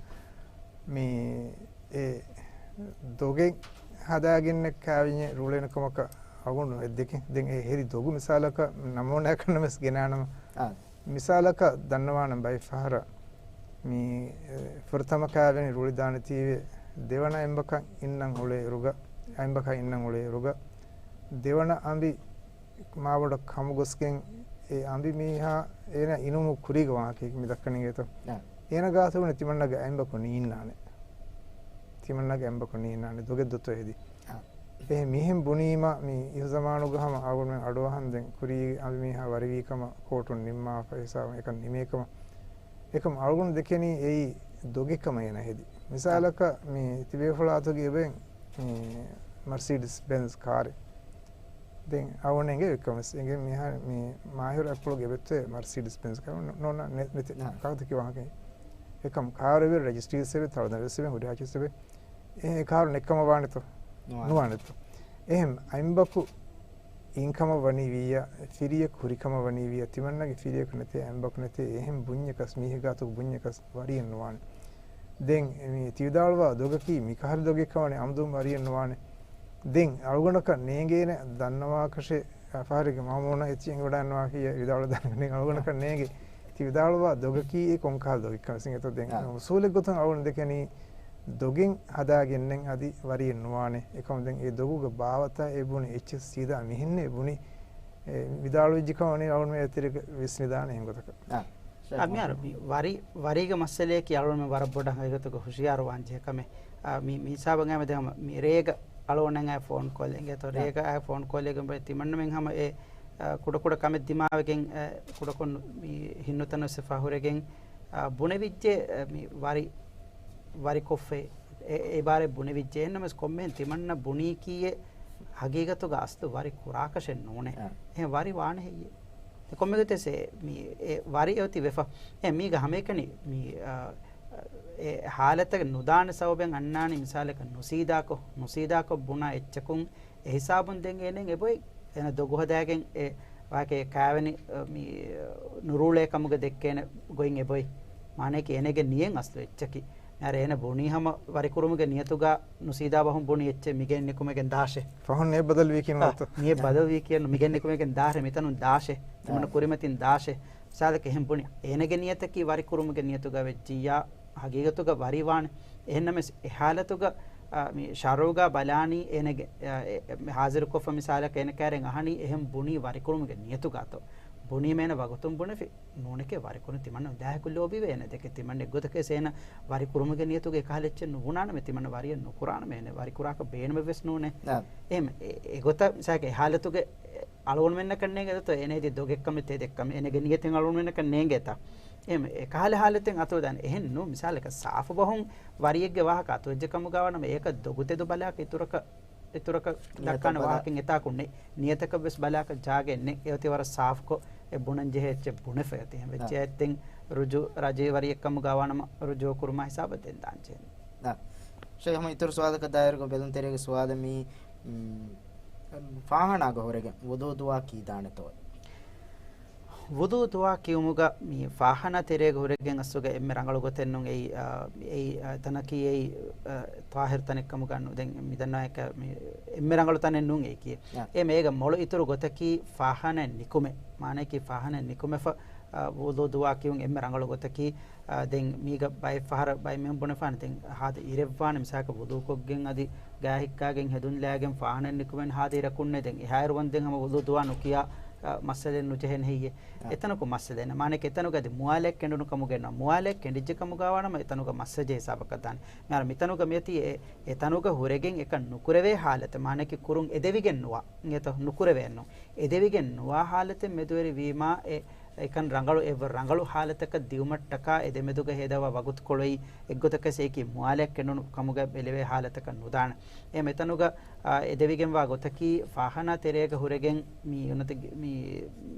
މި އެ ދޮގެއް ހަދާގެންނެއް ކާވެނި ރޫޅޭނެ ކަމަކަށް އަޅުގަނޑު އެއްދެކެ. ދެން އެ ހެދި ދޮގު މިސާލަކަށް ނަމޫނާއަކަށް ނަމަވެސް ގެނާނަމަ، އާ. މިސާލަކަށް ދަންނަވާނަން ބައެއް ފަހަރަށް މި، އެ، ފުރަތަމަ ކާވެނި ރޫޅިދާނެތީވެ ދެވަނަ އައިންބަކަށް އިންނަން އުޅޭ އިރުގަ، އައިންބަކަށް އިންނަން އުޅޭ އިރުގަ ދެވަނަ އަނބި މާބޮޑަށް ކަމުގޮސްގެން އެ އަނބި މީހާ އޭނަ އިނުމު ކުރީގެ ވާހަކައެއް މި ދައްކަނީ އިނގޭތޯ. އާ. އޭނަ ގާތުގަ ތިމަންނަގެ އައިންބަކު ނީންނާނެ. ތިމަންނަގެ އައިންބަކު ނީންނާނެ. ދޮގެއް ދޮތޯ ހެދީ. އާ. އެހެން މިހެން ބުނީމަ މި އިހުޒަމާނުގަ ހަމަ އަޅުގަނޑުމެން އަޑުއަހަން ދެން ކުރީ އަނބި މީހާ ވަރިވީ ކަމަށް ކޯޓުން ނިންމާފަ ހިސާބުން އެކަން ނިމޭ ކަމަށް. އެކަމް އަޅުގަނޑު ދެކެނީ އެއީ ދޮގެއް ކަމަށް އޭނަ ހެދި. މިސާލަކަށް މި ތިބޭފުޅާތުގެ އެބައިން މި މަރްސީޑިސް ބެންޒް ކާރެއް. ދެން އަވަން އެނގޭ ވެއްކަމެސް އެނގޭ މިހާ މި މާހިރު އެޕްޕުޅުގެ އެބެއްތޯ މަރްސީޑިސް ބެންޒް ކާރެއް ނޯ-، ނޯންނާ ނެ-، ނެތި ނާ. ކާކުތަކީ ވާހަކަ. އެކަމް ކާރު އެބެ ރެޖިސްޓްރީސް އެބެ ތަޅުދަނޑުވެސް އެބެ ހުރިހާ ޗިސް އެބެ. އެ ކާރު ނެއްކަމަށް ވާނެތޯ؟ ނުވާނެ. ނުވާނެތޯ؟ އެހެން އައިންބަކު އިންކަމަށް ވަނީ ވިއްޔާ، ފިރިޔަކު ހުރިކަމަށް ވަނީ ވިއްޔާ، ތިމަންނަގެ ފިރިޔަކު ނެތޭ، އައިންބަކު ނެތޭ، އެހެން ބުންޏަކަސް މީހެއް ގާތުގަ ބުންޏަކަސް ވަރިއެއް ނުވާނެ. ދެން މި ތި ވިދާޅުވާ ދޮގަކީ މިކަހަލަ ދޮގެއްކަމަށް ވަނީ އަމުދުން ވަރިއެއް ނުވާނެ. ދެން އަޅުގަނޑަކަށް ނޭނގޭނެ ދަންނަވާކަށެއް ފަހަރެއްގެ މައުމޫނަށް އެއްޗެއް އެނގިވަޑައިންނަވާފިއްޔާ ވިދާޅުވެދާނެ އަޅުގަނޑަކަށް ނޭނގެ. ތި ވިދާޅުވާ ދޮގަކީ އެ ކޮންކަހަލަ ދޮގެއްކަން ވެސް އިނގޭތޯ. ދެން އާ. އުސޫލެއް ގޮތުން އަޅުގަނޑު ދެކެނީ ދޮގެއް ހަދާގެންނެއް އަދި ވަރިއެއް ނުވާނެ. އެކަމު ދެން އެ ދޮގުގެ ބާވަތާ އެ ބުނި އެއްޗެއް ސީދާ މިހެންނޭ ބުނި. އެ ވިދާޅުވެއްޖެ ކަމަށް އަޅުގަނޑު އެތެރޭގަ ވިސްނިދާނެ އެހެން ގޮތަކަށް. އާ. އާ، މިހާރު މި ވަރި، ވަރީގެ މައްސަލަޔަކީ އަޅުގަނޑުމެން ވަރަށް ބޮޑަށް ހަގީގަތުގަ ހުޝިޔާރުވާން ޖެހޭ ކަމެއް. އާ، މި، މި ހިސާބަށް އައިމަ ދެން މި ރޭގަ އަޅުގަނޑަށް އައި ފޯން ކޯލެއް އިނގޭތޯ، އާ. ރޭގަ އައި ފޯން ކޯލެއް ގެން ތިމަންނަމެން ހަމަ އެ، އާ، ކުޑަކުޑަ ކަމެއް ދިމާވެގެން، އާ، ކުޑަކޮށް މި ހިންނުތަނަށް ފަހުރެގެން، އާ، ބުނެވިއްޖެ، އާ، މި ވަރި، ވަރިކޮށްފައި. އެ، އެ އިބާރާތް ބުނެވިއްޖެ. އެހެންނަމަވެސް ކޮންމެހެން ތިމަންނަ ބުނީކީއެއް ހަގީގަތުގަ އަސްލު ވަރި ކުރާކަށެއް ނޫނޭ. އާ. އެހެން ވަރި ވާނެ ހެއްޔޭ؟ އެ ކޮންމެ ގޮތެއްސެ މި އެ ވަރި އެއޮތީ ވެފަ. އެ މީގަ ހަމައެކަނި މި، އާ، އެ ހާލަތަކަށް ނުދާނެ ސަބަބެއް އަންނާނީ މިސާލަކަށް ނުސީދާކޮށް، ނުސީދާކޮށް ބުނާ އެއްޗަކުން އެ ހިސާބުން ދެން އޭނަ އެބޮތް އޭނަ ދޮގު ހަދާގެން އެ ވާހަކަ ކާވެނި، އަ، މި، އަ، ނުރޫޅޭ ކަމުގަ ދެއްކޭނެ ގޮތް އެބޮތް. މާނައަކީ އޭނަގެ ނިޔަތް އަސްލު އެއްޗަކީ. މިހާރު އޭނަ ބުނީ ހަމަ ވަރިކުރުމުގެ ނިޔަތުގަ ނުސީދާ ބަހުން ބުނި އެއްޗެއް މިގެން ނިކުމެގެން ދާށޭ. ފަހުން ނިޔަތް ބަދަލުވީކީ އަ، ނުވަތަ؟ ނިޔަތް ބަދަލުވީކީ ނު-، މިގެން ނިކުމެގެން ދާށޭ، މިތަނުން ދާށޭ. ތިމަންނަ އަ. ކުރިމަތިން ދާށޭ. މިސާލަކަށް އެހެން ބުނި. އޭނަގެ ނިޔަތަކީ ވަރިކުރުމުގެ ނިޔަތުގަ ވެއްޖިއްޔާ، ހަގީގަތުގަ ވަރި ވާނެ. އެހެންނަމަވެސް އެ ހާލަތުގަ، އާ، މި ޝަރުޢުގަ ބަލާނީ އޭނަގެ، އާ، އެ، އެ، ހާޒިރުކޮށްފަ މިސާލަކަށް އޭނަ ކާރެއް އަހަނީ އެހެން ބުނީ ވަރިކުރުމުގެ ނިޔަތުގަތޯ. ބުނީމަ އޭނަ ވަގުތުން ބުނެފި. ނޫނެކޭ ވަރިކުރުން ތިމަންނަ ދާހިކު ލޯބިވޭ އޭނަ ދެކެ ތިމަންނަ އެއްގޮތަކަށް އޭނަ ވަރިކުރުމުގެ ނިޔަތުގަ އެކަހަލަ އެއްޗެއް ނުބުނާނަމޭ ތިމަންނަ ވަރިއެއް ނުކުރާނަމޭ އޭނަ ވަރިކުރާކަށް ބޭނުމެއްވެސް ނޫނޭ. އާ. އެހެން އެ، އެގޮތަށް މިސާލަކަށް އެ ހާލަތުގެ އަޅުގަނޑުމެންނަކަށް ނޭނގޭ ދޯ އޭނަ ހެދި ދޮގެއްކަމެއް ތެދެއްކަމެއް އޭނަގެ ނިޔަތެއް އަޅުގަނޑުމެންނަކަށް ނޭނގޭތާ. އެހެން އެކަހަލަ ހާލަތެއް އަތުވެދާނެ. އެހެން ނޫން މިސާލަކަށް ސާފު ބަހުން ވަރިއެއްގެ ވާހަކަ އަތުވެއްޖެ ކަމުގަ ވާނަމަ އޭކަށް ދޮގު ތެދު ބަލާކަށް އިތުރަކަށް އިތުރަކަށް ދައްކާނެ ވާހަކައެއް އެތާކު ނެތް. ނިޔަތަކަށް ވެސް ބަލާކަށް ޖާގައެއް ނެތް. އެއޮތީ ވަރަށް ސާފުކޮށް އެ ބުނަން ޖެހޭ އެއްޗެއް ބުނެފަ އޮތީ. އެހެން ވެއްޖެއްޔާ ދެން ރުޖޫ ރާޖީ ވަރިއެއްކަމުގަ ވާނަމަ ރުޖޫ ކުރުމާ ހިސާބަށް ދެން ދާން ޖެހޭނެ. ޝޭޚް، ހަމަ އިތުރު ސުވާލަކަށް ދާއިރުގަ ބެލުންތެރިޔާގެ ސުވާލެއް މީ، މް، ފާހާނާގަ ހުރެގެން ވުޟޫ ދުޢާ ކީ ދާނެތޯ؟ ވުޟޫ ދުޢާ ކިޔުމުގަ މި ފާހާނާ ތެރޭގަ ހުރެގެން އަސްލުގަ އެންމެ ރަނގަޅު ގޮތެއް ނޫން. އެއީ، އާ، އެއީ، އާ، ތަނަކީ އެއީ، އާ، ޠާހިރު ތަނެއްކަމުގަ ނޫން. ދެން މި ދަންނަވާ މި އެންމެ ރަނގަޅު ތަނެއް ނޫން އެއީކީ. އެ މޭގަ މޮޅު އިތުރު ގޮތަކީ ފާހާނާއެއް ނިކުމެ. މާނައަކީ ފާހާނާއެއް ނިކުމެފަ، އާ، ވުޟޫ ދުޢާ ކިޔުން އެންމެ ރަނގަޅު ގޮތަކީ. އާ، ދެން މީގަ ބައެއް ފަހަރަށް ބައެއް މީހުން ބުނެފާނެ ދެން ހާދަ އިރެއްވާނެ، މިސާލަކަށް ވުޟޫކޮށްގެން އަދި ގާތް ހިއްކާގެން ހެދުން ލާގެން ފާހާނާއެއް ނިކުމެން ހާދަ އިރަކުންނޭ. ދެން އެހާއިރު ވަންދެން ހަމަ ވުޟޫ ދުޢާ ނުކިޔާ، އާ، މައްސަލައެއް ނުޖެހޭނެ ހެއްޔޭ؟ އެތަނަކު މައްސަލައެއް ނެތް. މާނައަކީ އެތަނުގަ އަދި މުވާލައެއް ކެނޑުނު ކަމުގައެއް ނޫން. މުވާލައެއް ކެނޑިއްޖެ ކަމުގަ ވާނަމަ އެތަނުގަ މައްސަޖެހި ހިސާބަކަށް ދާނެ. މިހާރު މިތަނުގަ މިއޮތީ އެ، އެތަނުގަ ހުރެގެން އެކަން ނުކުރެވޭ ހާލަތެއް. މާނައަކީ ކުރުން އެދެވިގެން ނުވާ. އިނގޭތޯ؟ ނުކުރެވޭން ނޫން. އެދެވިގެން ނުވާ ހާލަތެއް މެދުވެރި ވީމާ އެ އެކަން ރަނގަޅު، އެއްވަރު ރަނގަޅު ހާލަތަކަށް ދިއުމަށްޓަކާ އެ ދެމެދުގަ ހޭދަވާ ވަގުތުކޮޅު އެއީ އެއްގޮތަކަށް އެއީކީ މުވާލައެއް ކެނޑުނު ކަމުގަ ބެލެވޭ ހާލަތަކަށް ނުދާނެ. އެހެން އެތަނުގަ، އާ، އެދެވިގެންވާ ގޮތަކީ ފާހާނާ ތެރޭގަ ހުރެގެން މި އޮންނަތަ މި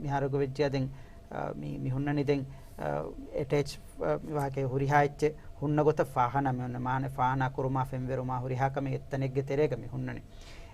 މިހާރުގަ ވެއްޖެއްޔާ ދެން، އާ، މި، މި ހުންނަނީ ދެން، އާ، އެޓޭޗް، އާ، މި ވާހަކައި ހުރިހާ އެއްޗެއް ހުންނަ ގޮތަށް ފާހާނާ މި އޮންނަ މާނަ ފާހާނާ ކުރުމާ ފެންވެރުމާ ހުރިހާ ކަމެއް އެތަނެއްގެ ތެރޭގަ މި ހުންނަނީ.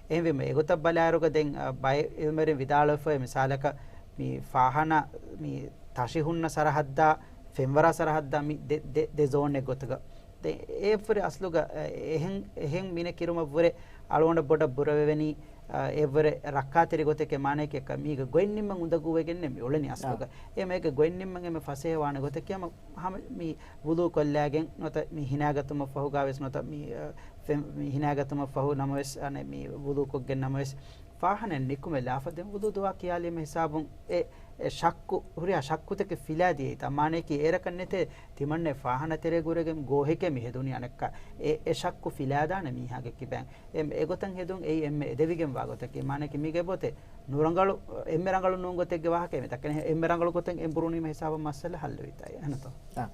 އެހެންވީމަ، އެގޮތަށް ބަލާއިރުގަ ދެން، އަ، ބައެއް އިލްމުވެރިން ވިދާޅުވެފައި މިސާލަކަށް މި ފާހާނާ މި ތަށި ހުންނަ ސަރަހައްދާ ފެންވަރާ ސަރަހައްދާ މި ދެ، ދެ، ދެ ޒޯނެއް ގޮތުގަ. ދެ އެއަށްވުރެ އަސްލުގަ، އަ، އެހެން، އެހެން މިނެ ކިރުމަށްވުރެ އަޅުގަނޑަށް ބޮޑަށް ބުރަވެވެނީ، އަ، އެއަށްވުރެ ރައްކާތެރި ގޮތެކޭ މާނައަކީ މީގަ ގޮތް ނިންމަން އުނދަގޫވެގެންނެއް މި އުޅެނީ އަސްލުގަ. އާ. އެ މޭގަ ގޮތް ނިންމަން އެންމެ ފަސޭހަވާނެ ގޮތަކީ ހަމަ ހަމަ މި ވުޟޫ ކޮށްލާގެން ނުވަތަ މި ހިނާގަތުމަށްފަހުގާވެސް ނުވަތަ މި، އަ، ފެން، މި ހިނާގަތުމަށްފަހު ނަމަވެސް، އަނެއް މި ވުޟޫކޮށްގެން ނަމަވެސް، ފާހާނާއެއް ނިކުމެ ލާފަ ދެން ވުޟޫ ދުޢާ ކިޔާލީމަ ހިސާބުން އެ، އެ ޝައްކު، ހުރިހާ ޝައްކުތަކެއް ފިލާދިޔައީތަ؟ މާނައަކީ އޭރަކަށް ނެތޭ ތިމަންނެ ފާހާނާ ތެރޭގަ ހުރެގެން ގޯހެކޭ މި ހެދުނީ އަނެއްކާ. އެ، އެ ޝައްކު ފިލާދާނެ މީހާގެ ކިބައިން. އެ، އެގޮތަށް ހެދުން އެއީ އެންމެ އެދެވިގެންވާ ގޮތަކީ. މާނައަކީ މީގެ އެބައޮތޭ ނުރަނގަޅު، އެންމެ ރަނގަޅު ނޫން ގޮތެއްގެ ވާހަކައެއް މި ދައްކަނީ. އެންމެ ރަނގަޅު ގޮތެއް އެނބުރުނީމަ ހިސާބަށް މައްސަލަ ހައްލުވީތާ. އެހެންތޯ؟ އާ.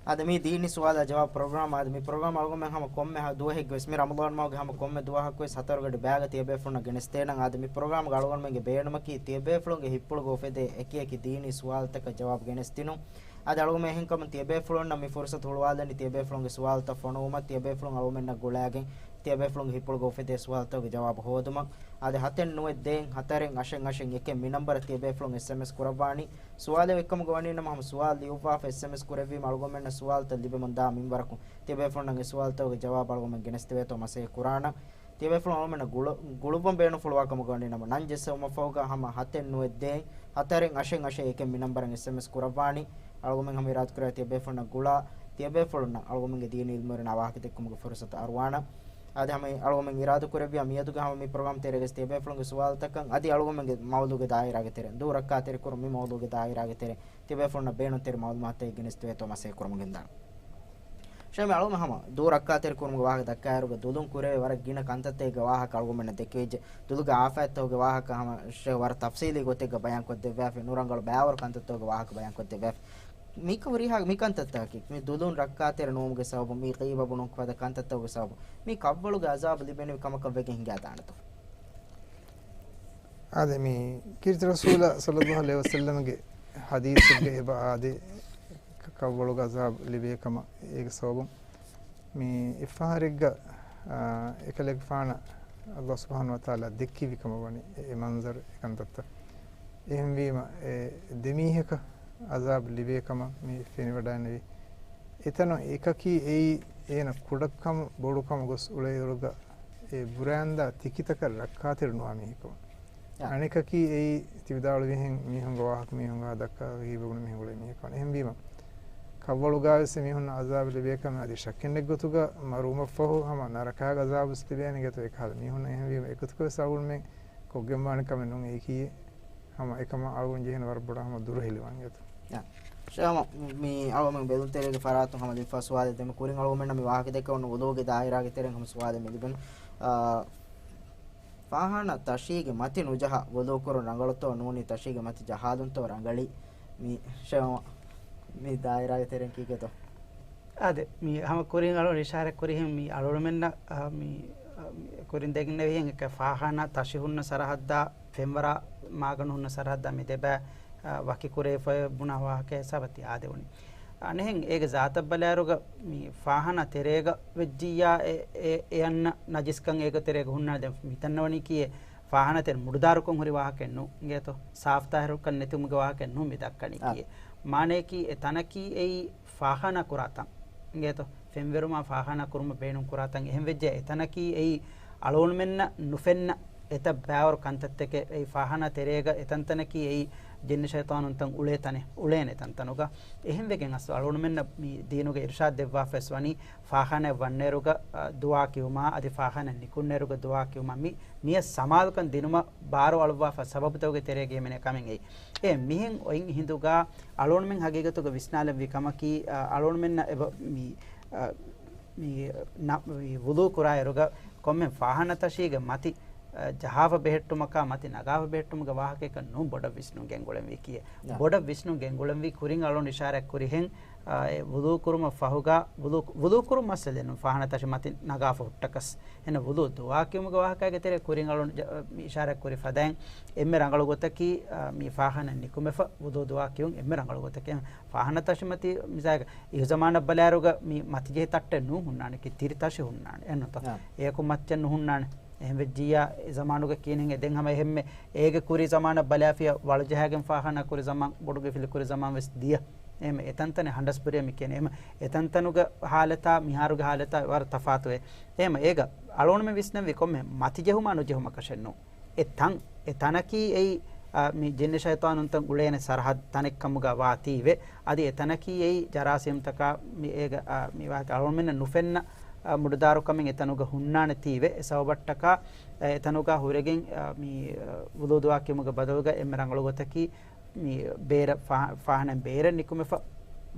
އާދެ، މީ ދީނީ ސުވާލާ ޖަވާބު ޕްރޮގްރާމް. އާދެ، މި ޕްރޮގްރާމް އަޅުގަނޑުމެން ހަމަ ކޮންމެ ހަ-، ދުވަހެއްގެ ވެސް، މި ރަމަޟާން މަހުގެ ހަމަ ކޮންމެ ދުވަހަކު ވެސް ހަތަރުގަޑި ބައިގަ ތިޔަބޭފުޅުންނަށް ގެނެސްދޭނަން. އާދެ، މި ޕްރޮގްރާމްގަ އަޅުގަނޑުމެންގެ ބޭނުމަކީ ތިޔަބޭފުޅުންގެ ހިތްޕުޅުގަ އުފެދޭ އެކިއެކި ދީނީ ސުވާލުތަކަށް ޖަވާބު ގެނެސްދިނުން. އާދެ، އަޅުގަނޑުމެން އެހެންކަމުން ތިޔަބޭފުޅުންނަށް މި ފުރުސަތު ހުޅުވާލަނީ ތިޔަބޭފުޅުންގެ ސުވާލުތައް ފޮނުވުމަށް، ތިޔަބޭފުޅުން އަޅުގަނޑުމެންނަށް ގުޅާގެން ތިޔަބޭފުޅުންގެ ހިތްޕުޅުގަ އުފެދޭ ސުވާލުތަކުގެ ޖަވާބު ހޯދުމަށް. އާދެ، ހަތެއް ނުވެއް ދޭއް ހަތަރެއް އަށެއް އަށެއް އެކެއް މި ނަންބަރަށް ތިޔަބޭފުޅުން އެސްއެމްއެސް ކުރައްވާނީ. ސުވާލެއް އޮތްކަމުގަ ވަނީނަމަ ހަމަ ސުވާލު ލިޔުއްވާފަ އެސްއެމްއެސް ކުރެއްވީމަ އަޅުގަނޑުމެންނަށް ސުވާލުތައް ލިބެމުންދާ މިންވަރަކުން ތިޔަބޭފުޅުންނަށް އެ ސުވާލުތަކުގެ ޖަވާބު އަޅުގަނޑުމެން ގެނެސްދެވޭތޯ މަސައްކަތް ކުރާނަން. ތިޔަބޭފުޅުން އަޅުގަނޑުމެންނަށް ގުޅު-، ގުޅުއްވަން ބޭނުންފުޅުވާ ކަމުގަ ވަނީނަމަ ނަން ޖެއްސެވުމަށްފަހުގަ ހަމަ ހަތެއް ނުވެއް ދޭއް ހަތަރެއް އަށެއް އަށެއް އެކެއް މި ނަންބަރަށް އެސްއެމްއެސް ކުރައްވާނީ. އަޅުގަނޑުމެން ހަމަ އިރާދަކުރޭ ތިޔަބޭފުޅުންނަށް ގުޅާ، ތިޔަބޭފުޅުންނަށް އަޅުގަނޑުމެންގެ ދީނީ އިލްމުވެރިންނާ ވާހަކަ ދެއްކުމުގެ ފުރުސަތު އަރުވާނަން. އާދެ، ހަމަ އަޅުގަނޑުމެން އިރާދަކުރެއްވިޔާ މިއަދުގެ ހަމަ މި ޕްރޮގްރާމް ތެރޭގަ ތިޔަބޭފުޅުންގެ ސުވާލުތަކަށް އަދި އަޅުގަނޑުމެންގެ މައުޟޫގެ ދާއިރާގެ ތެރެއިން ދޫ ރައްކާތެރިކުރުން މި މައުޟޫގެ ދާއިރާގެ ތެރެއިން ތިޔަބޭފުޅުންނަށް ބޭނުންތެރި މައުލޫމާތުތައް ގެނެސްދެވޭތޯ މަސައްކަތް ކުރަމުން ގެންދާނަން. ޝަމީމް، އަޅުގަނޑު ހަމަ ދޫ ރައްކާތެރިކުރުމުގެ ވާހަކަ ދައްކާއިރުގަ ދުލުން ކުރެވޭ ވަރަށް ގިނަ ކަންތައްތަކެއްގެ ވާހަކަ އަޅުގަނޑުމެންނަށް ދެކެވިއްޖެ. ދުލުގެ އާފާތްތަކުގެ ވާހަކަ ހަމަ ޝޭޚް ވަރަށް ތަފްސީލީ ގޮތެއްގަ ބަޔާންކޮށްދެއްވާފަ، ނުރަނގަޅު ބައިވަރު ކަންތައްތަކުގެ ވާހަކަ ބަޔާންކޮށްދެއްވާފަ. މިކަ ހުރިހާ މިކަންތައްތަކަކީ މި ދުލުން ރައްކާތެރި ނުވުމުގެ ސަބަބުން، މި ޣީބަ ބުނުން ފަދަ ކަންތައްތަކުގެ ސަބަބުން މި ކަށްވަޅުގެ އަޒާބު ލިބެނީ ކަމަކަށް ވެގެން ހިނގާދާނެތޯ؟ އާދެ، މި ކީރިތި ރަސޫލާ ޞައްލައްލާހު ޢަލައިހި ވަސައްލަމްގެ ޙަދީޘެއްގަ އެބަ އާދޭ، ކަށްވަޅުގަ އަޒާބު ލިބޭ ކަމަށް. އޭގެ ސަބަބުން މި އެއްފަހަރެއްގަ، އާ، އެކަލޭގެފާނަށް ﷲ ސުބްޙާނަހޫ ވަތަޢާލާ ދެއްކެވި ކަމަށް ވަނީ އެ، އެ މަންޒަރު، އެ ކަންތައްތައް. އެހެންވީމަ، އެ ދެމީހަކަށް އަޒާބު ލިބޭ ކަމަށް މި ފެނިވަޑައިނެވި. އެތަނުން އެކަކީ އެއީ އޭނަ ކުޑަކަމު ބޮޑުކަމު ގޮސް އުޅޭއިރުގަ އެ ބުރާންދާ ތިކިތަކަށް ރައްކާތެރި ނުވާ މީހެއްކަމަށް. އާ. އަނެކަކީ އެއީ ތިވިދާޅުވިހެން މީހުންގެ ވާހަކަ މީހުންގާ ދައްކާ ޣީބަ ބުނު މީހުން އުޅޭ މީހެއްކަމަށް. އެހެންވީމަ، ކަށްވަޅުގާވެސް އެމީހުންނަށް އަޒާބު ލިބޭކަމެއް އަދި ޝައްކެއް ނެތް ގޮތުގަ މަރުވުމަށްފަހު ހަމަ ނަރަކާގެ އަޒާބުވެސް ލިބޭނެ އިނގޭތޯ އެކަހަލަ މީހުންނަށް. އެހެންވީމަ، އެގޮތަކަށްވެސް އަޅުގަނޑުމެން ކޮށްގެންވާނެ ކަމެއް ނޫން އެއީކީ. ހަމަ އެކަމަށް އަޅުގަނޑު ޖެހޭނެ ވަރަށް ބޮޑަށް ހަމަ ދުރުހެލިވާން އިނގޭތޯ. އާ. ޝޭޚް، މި އަޅުގަނޑު ބެލުންތެރިޔާގެ ފަރާތުން ހަމަ ލިބިފާ ސުވާލެއް ދެމެ ކުރިން އަޅުގަނޑުމެންނަށް މި ވާހަކަ ދެއްކެވުނު ވުޟޫގެ ދާއިރާގެ ތެރެއިން ހަމަ ސުވާލެއް މި ލިބެން. އާ، ފާހާނާ ތަށީގެ މަތި ނުޖަހާ ވުޟޫ ކުރުން ރަނގަޅުތޯ ނޫނީ ތަށީގެ މަތި ޖަހާލުންތޯ ރަނގަޅީ؟ މި ޝޭޚް، މި ދާއިރާގެ ތެރެއިން ކީކޭތޯ؟ އާދެ، މި ހަމަ ކުރިން އަޅުގަނޑު އިޝާރަތް ކުރިހެން މި އަޅުގަނޑުމެންނަށް، އާ، މި ކުރިން ދެގެންނެވިހެން އެކަ ފާޚާނާ ތަށި ހުންނަ ސަރަހައްދާ، ފެންވަރާ މާގަނޑު ހުންނަ ސަރަހައްދާ މި ދެބައި، އަ، ވަކި ކުރެވިފައި ބުނާ ވާހަކަ ހިސާބަށް ތި އާދެވުނީ. އަނެހެން އޭގެ ޒާތަށް ބަލާއިރުގަ މި ފާޚާނާ ތެރޭގަ ވެއްޖިއްޔާ އެ، އެ، އެ އަންނަ ނަޖިސްކަން އޭގެ ތެރޭގަ ހުންނާނެ. ދެން މިތަންނަވަނީ ކީއެއް ފާޚާނާ ތެރެ މުޑުދާރުކޮށް ހުރި ވާހަކައެއް ނޫން. އިނގޭތޯ؟ ސާފްތާހިރުކަން ނެތުމުގެ ވާހަކައެއް ނޫން މި ދައްކަނީ އާ. ކީއެއް. މާނަޔަކީ އެ ތަނަކީ އެއީ ފާޚާނާ ކުރާ ތަން. އިނގޭތޯ؟ ފެންވެރުމާ ފާޚާނާ ކުރުމަށް ބޭނުން ކުރާ ތަން. އެހެން ވެއްޖެ އެ ތަނަކީ އެއީ އަޅުގަނޑުމެންނަށް ނުފެންނަ އެތައް ބައިވަރު ކަންތައްތަކެއް. އެއީ ފާޚާނާ ތެރޭގަ އެ ތަންތަނަކީ އެއީ ޖިންނި ޝައިޠާނުންތަން އުޅޭ ތަނެއް، އުޅޭނެ ތަންތަނުގަ. އެހެން ވެގެން އަސްލު އަޅުގަނޑުމެންނަށް މި ދީނުގެ އިރުޝާދު ދެއްވާފަވެސް ވަނީ ފާޚާނާއަށް ވަންނައިރުގަ، އަ، ދުޢާ ކިޔުމާ އަދި ފާޚާނާ ނިކުންނައިރުގަ ދުޢާ ކިޔުމާ މި، މިއަށް ސަމާލުކަން ދިނުމަށް ބާރު އަޅުއްވާފަ ސަބަބުތަކުގެ ތެރޭގަ ހިމެނޭ ކަމެއް އެއީ. އެ މިހެން އޮތް ހިނދުގަ އަޅުގަނޑުމެން ހަގީގަތުގަ ވިސްނާލެއްވި ކަމަކީ، އަ، އަޅުގަނޑުމެންނަށް އެބަ މި، އަ، މި ނަ-، މި ވުޟޫ ކުރާއިރުގަ ކޮންމެ ފާޚާނާ ތަށީގެ މަތި، އަ، ޖަހާފަ ބެހެއްޓުމަކާ މަތި ނަގާފަ ބެހެއްޓުމުގެ ވާހަކައަކަށް ނޫން ބޮޑަށް ވިސްނުން ގެންގުޅެންވީ ކީއެއް. ޔާ. ބޮޑަށް ވިސްނުން ގެންގުޅެންވީ ކުރިން އަޅުގަނޑު އިޝާރާތް ކުރިހެން، އާ، އެ ވުޟޫ ކުރުމަށް ފަހުގަ، ވުޟޫ، ވުޟޫ ކުރުން މައްސަލައެއް ނޫން، ފާޚާނާ ތަށި މަތި ނަގާފަ ހުއްޓަކަސް. އެހެން ވުޟޫ ދުޢާ ކިޔުމުގެ ވާހަކައިގެ ތެރޭ ކުރިން އަޅުން ޖަ-، އިޝާރާތް ކުރި ފަދައިން، އެންމެ ރަނގަޅު ގޮތަކީ، އާ، މި ފާޚާނާ ނިކުމެފަ ވުޟޫ ދުޢާ ކިޔުން އެންމެ ރަނގަޅު ގޮތަކީ. ފާޚާނާ ތަށި މަތި މިސާލަކަށް އިހު ޒަމާނަށް ބަލާއިރުގަ މި މަތި ޖެހި ތައްޓެއް ނޫން ހުންނާނެ، ކި ތިރި ތަށި ހުންނާނެ. އެންނުތަ؟ އާ. އެއަކު މައްޗެއް ނުހުންނާނެ. އެހެން ވެއްޖިއްޔާ އެ ޒަމާނުގަ ކިޔެން އެ ދެން ހަމަ އެހެންމެ އޭގެ ކުރި ޒަމާނަށް ބަލާފިޔަ ވަޅުޖަހާގެން ފާޚާނާ ކުރި ޒަމާން، ބޮޑު ގެފިލި ކުރި ޒަމާން ވެސް ދިޔަ. އެހެންމެ އެތަންތަނެއް ހަނޑަސްބުރިޔަ މި ކިޔަނީ. އެހެންމެ އެތަންތަނުގެ ހާލަތާ މިހާރުގެ ހާލަތާ ވަރަށް ތަފާތުވޭ. އެހެންމެ އޭގަ އަޅުގަނޑުމެން ވިސްނަންވީ ކޮންމެ މަތި ޖެހުމާ ނުޖެހުމަކަށެއް ނޫން. އެ ތަން، އެ ތަނަކީ އެއީ، އާ، މި ޖިންނި ޝައިޠާނުންތަން އުޅޭނެ ސަރަހައްދު ތަނެއްކަމުގަ ވާތީވެ، އަދި އެ ތަނަކީ އެއީ ޖަރާސީމްތަކާ މި އޭގަ، އާ، މި ވާހަކަ އަޅުގަނޑުމެންނަށް ނުފެންނަ، އާ، މުޑުދާރުކަމެއް އެ ތަނުގަ ހުންނާނެތީވެ، އެ ސަބަބަށްޓަކާ، އާ، އެ ތަނުގަ ހުރެގެން، އާ، މި، އާ، ވުޟޫ ދުޢާ ކިޔުމުގެ ބަދަލުގަ އެންމެ ރަނގަޅު ގޮތަކީ، މި ބޭރަށް ފާ-، ފާޚާނާ ބޭރަށް ނިކުމެފަ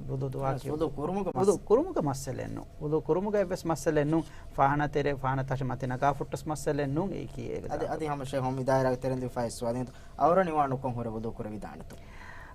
ވުޟޫ ދުޢާ ކިޔުން. ވުޟޫ ކުރުމުގެ މައްސަ-، ވުޟޫ ކުރުމުގެ މައްސަލައެއް ނޫން. ވުޟޫ ކުރުމުގަ އެއްވެސް މައްސަލައެއް ނޫން. ފާޚާނާ ތެރޭ، ފާޚާނާ ތަށި މަތި ނަގާ ފުއްޓަސް މައްސަލައެއް ނޫން. އެއީ ކީއޭގެ އަދި، ދާ-، އަދި ހަމަ ޝޭޚް މި ދާއިރާގެ ތެރެއިން ދިފާއި ސުވާލު އިން އައުރަ ނިވާ ނުކޮށް ހުރެ ވުޟޫ ކުރެވިދާނެތޯ؟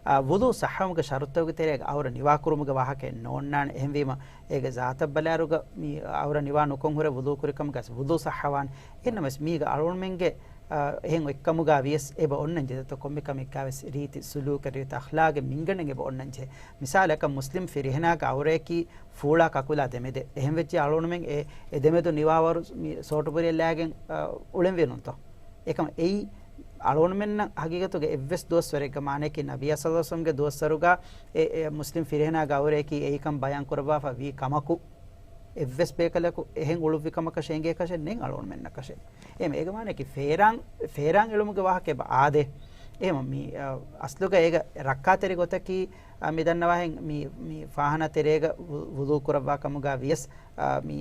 އާ، ވުޟޫ ޞައްޙަވުމުގެ ޝަރުޠުތަކުގެ ތެރޭގަ އައުރަ ނިވާ ކުރުމުގެ ވާހަކައެއް ނޯންނާނެ. އެހެންވީމަ، އޭގެ ޒާތަށް ބަލާއިރުގަ މި އައުރަ ނިވާ ނުކޮށް ހުރެ ވުޟޫ ކުރި ކަމުގަސް ވުޟޫ ޞައްޙަވާނެ. އެހެންނަމަވެސް މީގަ އަޅުގަނޑުމެންގެ، އާ، އެހެން އޮތްކަމުގަ ވިޔަސް އެބަ އޮންނަން ޖެހޭތޯ؟ ކޮންމެ ކަމެއްގަ ވެސް ރީތި ސުލޫކަށް، ރީތި އަޚްލާގެއް މިންގަނޑެއް އެބަ އޮންނަން ޖެހޭ. މިސާލަކަށް މުސްލިމް ފިރިހެނާގެ އައުރަޔަކީ ފޫޅާ ކަކުލާ ދެމެދެއް. އެހެން ވެއްޖެ އަޅުގަނޑުމެން އެ، އެ ދެމެދު ނިވާވަރު މި ސޯޓުބުރިއެއް ލާގެން، އާ، އުޅެންވީ ނޫންތޯ؟ އެކަމަ އެއީ އަޅުގަނޑުމެންނަށް ހަގީގަތުގަ އެއްވެސް ދުވަސްވަރެއްގަ މާނަޔަކީ ނަބިއްޔާ ޞައްލަﷲު ޢަލައިހި ވަސައްލަމްގެ ދުވަސްވަރުގަ އެ، އެ މުސްލިމް ފިރިހެނާގެ އައުރަޔަކީ އެއީކަން ބަޔާން ކުރައްވާފަ ވީ ކަމަކު، އެއްވެސް ބޭކަލަކު އެހެން އުޅުއްވި ކަމަކަށް އެނގޭކަށެއް ނެތް އަޅުގަނޑުމެންނަކަށެއް. އެހެން އޭގެ މާނަޔަކީ ފޭރާން، ފޭރާން އެޅުމުގެ ވާހަކަ އެބަ އާދޭ. އެހެން މި، އަ، އަސްލުގަ އޭގަ ރައްކާތެރި ގޮތަކީ، އަ، މި ދަންނަވާހެން މި، މި ފާޚާނާ ތެރޭގަ ވު-، ވުޟޫ ކުރައްވާ ކަމުގަ ވިޔަސް، އާ، މި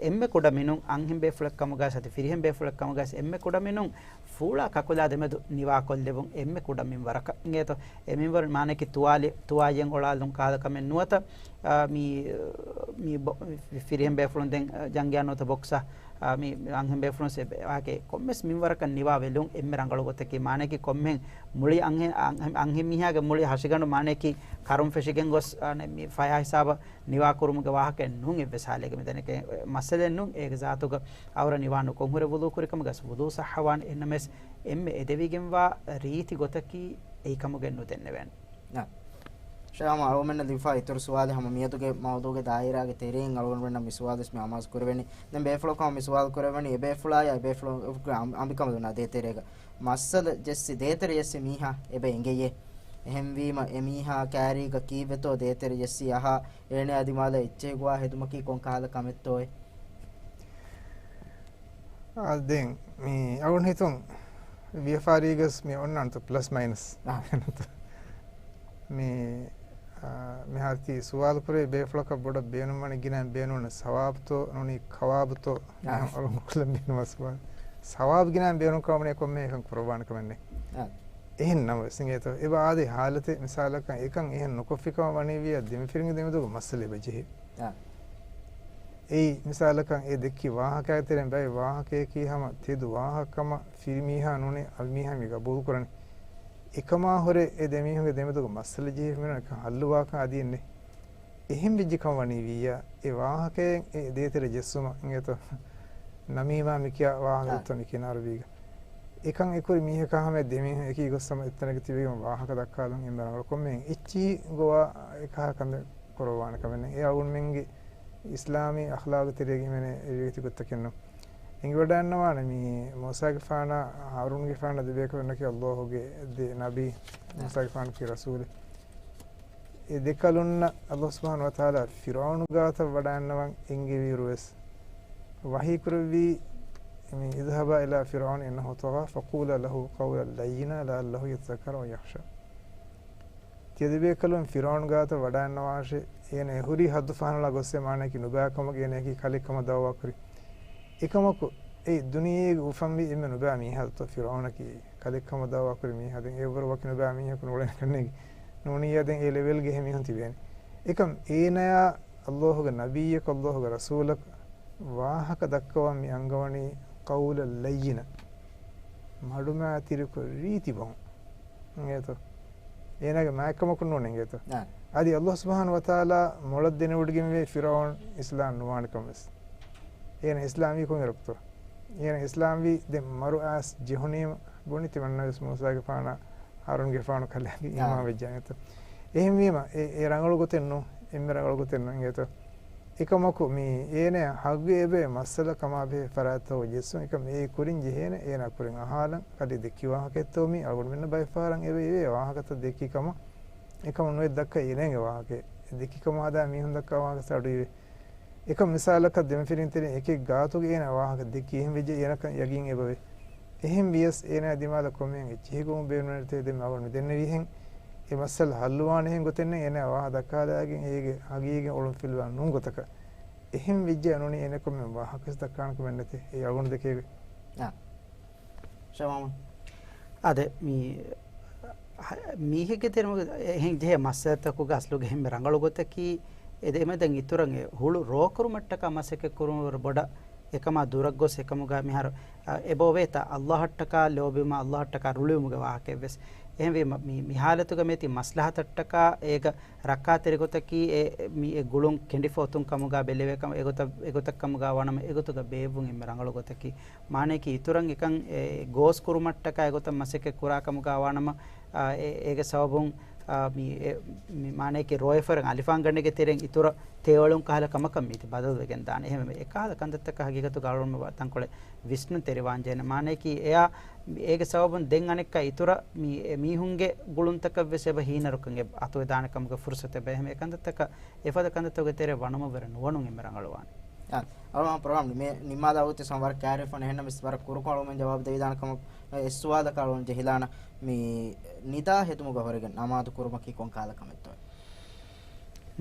އެންމެ ކުޑަމިނުން އަންހެން ބޭފުޅެއް ކަމުގަސް އަދި ފިރިހެން ބޭފުޅެއް ކަމުގަސް އެންމެ ކުޑަމިނުން ފޫޅާ ކަކުލާ ދެމެދު ނިވާކޮށްލެވުން އެންމެ ކުޑަ މިންވަރަކަށް އިނގޭތޯ؟ އެ މިންވަރު މާނަޔަކީ ތުވާލި-، ތުވާއްޔެއް އޮޅާލުން ކަހަލަ ކަމެއް ނުވަތަ، އާ، މި، މި ބޮ-، ފި-، ފިރިހެން ބޭފުޅުން ދެން، އާ، ޖަންގިޔާ ނުވަތަ ބޮކްސަ، އާ، މި، މި އަންހެން ބޭފުޅުން ސެ-، ވާހަކަ ކޮންމެސް މިންވަރަކަށް ނިވާ ވެލުން އެންމެ ރަނގަޅު ގޮތަކީ މާނަޔަކީ ކޮންމެހެން މުޅި އަންހެ-، އަންހެ-، އަންހެން މީހާގެ މުޅި ހަށިގަނޑު މާނަޔަކީ ކަރުން ފެށިގެން ގޮސް، އާ، ނެ-، މި ފަޔާ ހިސާބަށް ނިވާކުރުމުގެ ވާހަކައެއް ނޫން. އެއްވެސް ހާލެއްގަ މިދަނީ މައްސަލައެއް ނޫން. އޭގެ ޒާތުގަ އައުރަ ނިވާ ނުކޮށް ހުރެ ވުޟޫ ކުރި ކަމުގަސް ވުޟޫ ޞައްޙަވާނެ. އެހެންނަމަވެސް އެންމެ އެދެވިގެންވާ ރީތި ގޮތަކީ އެއީ ކަމުގައެއް ނުދެންނެވޭނެ. ނާ. ޝޭޚް ހަމަ އަޅުގަނޑުމެންނަށް ލިބިފާ އިތުރު ސުވާލެއް ހަމަ މިއަދުގެ މައުޟޫގެ ދާއިރާގެ ތެރެއިން އަޅުގަނޑުމެންނަށް މި ސުވާލު ވެސް މި އަމާޒު ކުރެވެނީ. ދެން ބޭފުޅަކު ހަމަ މި ސުވާލު ކުރެވެނީ އެ ބޭފުޅާޔާ އެ ބޭފުޅުންގެ އަނބި-، އަނބިކަނބަލުންނާ ދޭތެރޭގަ މައްސަލަ ޖެއްސި، ދޭތެރެ ޖެއްސި މީހާ އެބަ އެނގެޔޭ. އެހެންވީމަ އެ މީހާ ކާރީގަ ކީއްވެތޯ ދޭތެރެ ޖެއްސި އަހާ، އޭނަޔާ ދިމާލަށް އެއްޗެހި ގޮވާ ހެދުމަކީ ކޮން ކަހަލަ ކަމެއްތޯއޭ؟ އާ، ދެން މި އަޅުގަނޑު ހިތުން ވިޔަފާރީގަސް މި އޮންނާނެތޯ ޕްލަސް މައިނަސް. އާ. މި، އާ، މިހާރު ތި ސުވާލު ކުރެވި ބޭފުޅަކަށް ބޮޑަށް ބޭނުންވަނީ ގިނައިން ބޭނުން ސަވާބުތޯ ނޫނީ ކަވާބުތޯ؟ އާ. މިހެން އަޅުގަނޑު ކުރަން ބޭނުންވާ ސުވާލު. ސަވާބު ގިނައިން ބޭނުން ކަމަށް ވަނީ ކޮންމެ އެކަން ކުރައްވާނެ ކަމެއް ނެތް. އާ. އެހެން ނަމަވެސް އިނގޭތޯ އެބަ އާދޭ ހާލަތެއް މިސާލަކަށް އެކަން އެހެން ނުކޮށްފި ކަމަށް ވަނީ ވިއްޔާ ދެމިފިރިންގެ ދެމެދުގަ މައްސަލަ އެބަ ޖެހޭ. އާ. އެއީ މިސާލަކަށް އެ ދެއްކި ވާހަކައިގެ ތެރެއިން ބައެއް ވާހަކަޔަކީ ހަމަ ތެދު ވާހަކަ ކަމަށް ފިރިމީހާ ނޫނީ އަޅުމީހާ މި ގަބޫލު ކުރަނީ. އެކަމާ ހުރެ އެ ދެމީހުންގެ ދެމެދުގަ މައްސަލަ ޖެހިފަ މިނުން އެކަން ހައްލުވާކަން އަދި އެއްނެތް. އެހެން ވެއްޖެ ކަމަށް ވަނީ ވިއްޔާ އެ ވާހަކައެއް އެ ދޭތެރެ ޖެއްސުމަށް އިނގޭތޯ. ނަމީމާ މިކިޔާ ވާހަކަ ދޮއްތޯ ނިކިނާރު ވީގަ. އެކަން އެކުރި މީހަކާ ހަމަ ދެމީހުން އެކީ ގޮސް ހަމަ އެއްތަނަކަށް ތިބެގެން ވާހަކަ ދައްކާލަން އެންމެ ރަނގަޅު. ކޮންމެ އެއްޗިހި ގޮވާ އެކަހަ ކަންތައް ކުރައްވާނެ ކަމެއް ނެތް. އެ އަޅުގަނޑުމެންގެ އިސްލާމީ އަޚްލާގު ތެރޭގަ ހިމެނޭ ރިވެތި ގޮތަކެއް ނޫން. އެނގިވަޑައިގަންނަވާނެ މި މޫސާގެފާނާ ހާރޫންގެފާނާ ދެބޭކަލުންނަކީ ﷲ ގެ ދެ ނަބީ، މޫސާގެފާނަކީ ރަސޫލެއް. އެ ދެކަލުންނަށް ﷲ ސުބްޙާނަހޫ ވަތަޢާލާ ފިރްޢައުނު ގާތަށް ވަޑައިގަންނަވަން އެންގެވިއިރުވެސް، ވަޙީކުރެއްވީ މި اذهبا إلى فرعون إنه طغى فقولا له قولا لينا لعله يتذكر أو يخشى. ތިޔަ ދެބޭކަލުން ފިރްޢައުނު ގާތަށް ވަޑައިގަންނަވާށޭ. އޭނަ އެ ހުރީ ހައްދު ފަހަނަޅާ ގޮއްސޭ މާނައަކީ ނުބައިކަމަކަށް އޭނައަކީ ކަލެއްކަމަށް ދަޢުވާކުރި. އެކަމަކު އެ ދުނިޔޭގަ އުފަންވީ އެންމެ ނުބައި މީހާ ދޯ؟ ފިރްޢައުނަކީ ކަލެއްކަމަށް ދަޢުވާކުރި މީހާ. ދެން އެއަށްވުރެ ވަކި ނުބައި މީހަކު ނޫޅޭނެ ކަންނޭނގެ. ނޫނިއްޔާ ދެން އެ ލެވެލްގެ އެހެން މީހުން ތިބޭނެ. އެކަމް އޭނަޔާ ﷲ ގެ ނަބިއްޔަކު، ﷲ ގެ ރަސޫލަކު ވާހަކަ ދައްކަވަން މި އަންގަވަނީ ޤައުލަށް ލައްޔިނަ، މަޑުމައިތިރިކޮށް ރީތި ބަހުން. އިނގޭތޯ؟ އޭނާގެ މާތްކަމަކުން ނޫން އިނގޭތޯ؟ އާ. އަދި ﷲ ސުބްޙާނަހޫ ވަތަޢާލާ މޮޅަށް ދެނެވޮޑިގެންވޭ ފިރްޢައުން އިސްލާމް ނުވާނެ ކަމަށް ވެސް. އޭނަ އިސްލާމްވީ ކޮންއިރަކުތޯ؟ އޭނަ އިސްލާމްވީ ދެން މަރު އައިސް ޖެހުނީމަ ބުނި ތިމަންނަވެސް މޫސާގެފާނާ ހާރޫންގެފާނު ކަލޭގެ އާ. އީމާން ވެއްޖެ އިނގޭތޯ؟ އެހެންވީމަ އެ، އެ ރަނގަޅު ގޮތެއް ނޫން، އެންމެ ރަނގަޅު ގޮތެއް ނޫން އިނގޭތޯ؟ އެކަމަކު މި އޭނަ ހައްގު އެބައި މައްސަލަ ކަމާބެހޭ ފަރާތްތަކުގަ ޖެއްސުން. އެކަމް އެ ކުރިން ޖެހޭނެ އޭނާ ކުރިން އަހާލަން ކަލޭ ދެއްކި ވާހަކައެއްތޯ މީ؟ އަޅުގަނޑުމެންނަށް ބައެއް ފަހަރަށް އެބަ އެވޭ ވާހަކަތައް ދެއްކި ކަމަށް. އެކަމަށް ނުވެ ދައްކަ އޭނަގެ ވާހަކައެއް ދެއްކި ކަމަށް ހަދާ މީހުން ދައްކާ ވާހަކަ އަޑު އިވޭ. އެކަމް މިސާލަކަށް ދެމަފިރިންތެރިން އެކެއް ގާތުގަ އޭނަ ވާހަކަ ދެއްކީ އެހެން ވެއްޖެ އޭނަކަށް ޔަގީން އެބަވޭ. އެހެން ވިޔަސް އޭނާ ދިމާލަށް ކޮންމެހެން އެއްޗެހި ގޮވުން ބޭނުމެއް ނެތޭ. ދެން އަޅުގަނޑު މި ދެންނެވިހެން އެ މައްސަލަ ހައްލުވާނެހެން ގޮތެއް ނެތް. އޭނާ ވާހަކަ ދައްކާލާގެން އޭގެ ހަގީގަތް އޮޅުން ފިލުވާ ނޫން ގޮތަކަށް. އެހެން ވެއްޖެ ނޫނީ އޭނަ ކޮންމެ ވާހަކަ ވެސް ދައްކާނެ ކަމެއް ނެތޭ. އެ އަޅުގަނޑު ދެކޭ ގޮތް. އާ. ޝަމާމު. އާދެ، މީ، ހަ-، މީހެއްގެ ތެރެމުގެ އެހެން ޖެހޭ މައްސަލަތަކުގެ އަސްލުގެ އެންމެ ރަނގަޅު ގޮތަކީ، އެ ދެމެދަށް އިތުރަށް އެ ހުޅު ރޯކުރުމަށްޓަކާ މަސައްކަތް ކުރުމަށް ވުރެ ބޮޑަށް އެކަމާ ދުރަށް ގޮސް އެކަމުގަ މިހާރު، އަ، އެބައޮވޭތަ ﷲ އަށްޓަކާ ލޯބިވުމާ ﷲ އަށްޓަކާ ރުޅިވުމުގެ ވާހަކައެއްވެސް. އެހެންވީމަ، މި، މި ހާލަތުގަ މޭތި މަސްލަހަތަށްޓަކާ އޭގަ ރައްކާތެރި ގޮތަކީ އެ، މި، އެ ގުޅުން ކެނޑިފަ އޮތުން ކަމުގަ ބެލެވޭ ކަމަށް އެގޮތަށް، އެގޮތަށް ކަމުގަ ވާނަމަ އެގޮތުގަ ބޭއްވުން އެންމެ ރަނގަޅު ގޮތަކީ. މާނަޔަކީ އިތުރަށް އެކަން އެ ގޯސް ކުރުމަށްޓަކާ އެގޮތަށް މަސައްކަތް ކުރާ ކަމުގަ ވާނަމަ، އާ، އެ، އޭގެ ސަބަބުން، އާ، މި، އެ، މި މާނަޔަކީ ރޯއެފަރެން އަލިފާންގަނޑެއްގެ ތެރެއިން އިތުރަށް ތެޔޮޅުން ކަހަލަ ކަމަކަށް މީތި ބަދަލުވެގެން ދާނެ. އެހެންވެ، އެކަހަލަ ކަންތައްތަކަށް ހަގީގަތުގަ އަޅުގަނޑުމެން ތަންކޮޅެއް ވިސްނުން ތެރިވާން ޖެހޭނެ. މާނަޔަކީ އެއާ، އޭގެ ސަބަބުން ދެން އަނެއްކާ އިތުރަށް މި، އެ މީހުންގެ ގުޅުންތަކަށް ވެސް އެބަ ހީނަރުކަން އެ އަތުވެދާނެ ކަމުގެ ފުރުސަތެއް އެބަ. އެހެންވެ، އެ ކަންތައްތަކަށް އެފަދަ ކަންތައްތަކުގެ ތެރެއަށް ވަނުމަށްވުރެ ނުވަނުން އެންމެ ރަނގަޅުވާނެ. އާ، އަޅުގަނޑު ޕްރޮގްރާމް މި ނިންމާލާ އޮތީ ވަރަށް ކާރިފަން އެހެންނަމަވެސް ވަރަށް ކުރުކޮޅުމެން ޖަވާބު ދެވިދާނެ ކަމަށް އެއް ސުވާލަކަށް އަޅުގަނޑު ޖެހިލާނަ، މި ނިދާ ހެދުމުގަ ހުރެގެން ނަމާދު ކުރުމަކީ ކޮން ކަހަލަ ކަމެއްތޯ؟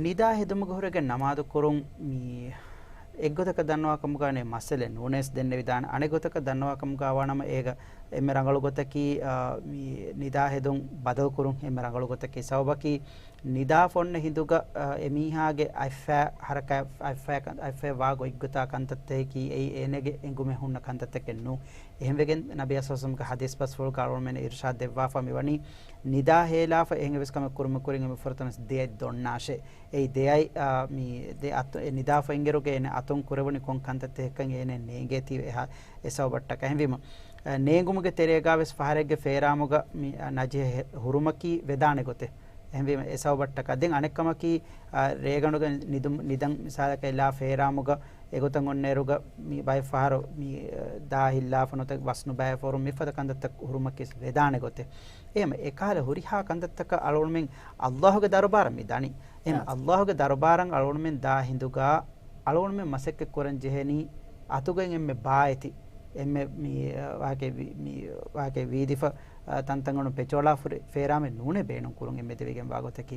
ނިދާ ހެދުމުގަ ހުރެގެން ނަމާދު ކުރުން މި އެއްގޮތަކަށް ދަންނަވާ ކަމުގަ ނެތް މައްސަލައެއް ނޫނޭސް ދެންނެވިދާނެ. އަނެއްގޮތަކަށް ދަންނަވާ ކަމުގަ ވާނަމަ އޭގަ އެންމެ ރަނގަޅު ގޮތަކީ، އާ، މި ނިދާ ހެދުން ބަދަލު ކުރުން އެންމެ ރަނގަޅު ގޮތަކީ. ސަބަބަކީ، ނިދާ ފޮންނަ ހިނދުގަ، އަ، އެމީހާގެ އަތްފައި ހަރަކާތް، އަތްފައި ކަން، އަތްފައި ވާ ގޮތްގޮތާ ކަންތައްތަކަކީ އެއީ އޭނަގެ އެނގުމެއް ހުންނަ ކަންތައްތަކެއް ނޫން. އެހެންވެގެން ނަބިއްޔާ ޞައްލަﷲު ޢަލައިހި ވަސައްލަމްގެ ޙަދީޘް ބަސްފުޅުގަ އަޅުގަނޑުމެންނަށް އިރުޝާދު ދެއްވާފަ މިވަނީ، ނިދާ ހޭލާފަ އެހެންވެސް ކަމެއް ކުރުމުގެ ކުރިން އެންމެ ފުރަތަމަ ދެއަތް ދޮންނާށޭ. އެއީ ދެއަތް، އާ، މި ދެ އަތު، އެ ނިދާފަ އިންއިރުގަ އޭނަ އަތުން ކުރެވުނީ ކޮން ކަންތައްތަކެއްކަން އޭނަ ނޭނގޭތީ އެހާ، އެ ސަބަބަށްޓަކާ. އެހެންވީމަ، އަ، ނޭނގުމުގެ ތެރޭގަވެސް ފަހަރެއްގެ ފޭރާމުގަ މި، އަ، ނަޖިހެއް ހެ-، ހުރުމަކީ ވެދާނެ ގޮތެއް. އެހެންވީމަ، އެ ސަބަބަށްޓަކާ. ދެން އަނެއްކަމަކީ، އަ، ރޭގަނޑުގަ ނިދުން، ނިދަން މިސާލަކަށް އެލާ ފޭރާމުގަ އެގޮތަށް އޮންނައިރުގަ މި ބައެއް ފަހަރު މި، އަ، ދާ ހިއްލާފަ ނުވަތަ ވަސް ނުބައިފަ ހުރުން މިފަދަ ކަންތައްތައް ހުރުމަކީ ވެދާނެ ގޮތެއް. އެހެން އެކަހަލަ ހުރިހާ ކަންތައްތަކަށް އަޅުގަނޑުމެން ﷲގެ ދަރުބާރަށް މި ދަނީ. އެހެން އާ. ﷲގެ ދަރުބާރަށް އަޅުގަނޑުމެން ދާ ހިނދުގަ އަޅުގަނޑުމެން މަސައްކަތް ކުރަން ޖެހެނީ އަތުގައި އެންމެ ބާއެތި، އެންމެ މި، އަ، ވާހަކަ ވި-، މި ވާހަކަ ވީދިފަ، އަ، ތަންތަންގަނޑު ޕެޗޮޅާ ފުރި-، ފޭރާމެއް ނޫނޭ ބޭނުން ކުރުން އެންމެ ދެވިގެންވާ ގޮތަކީ.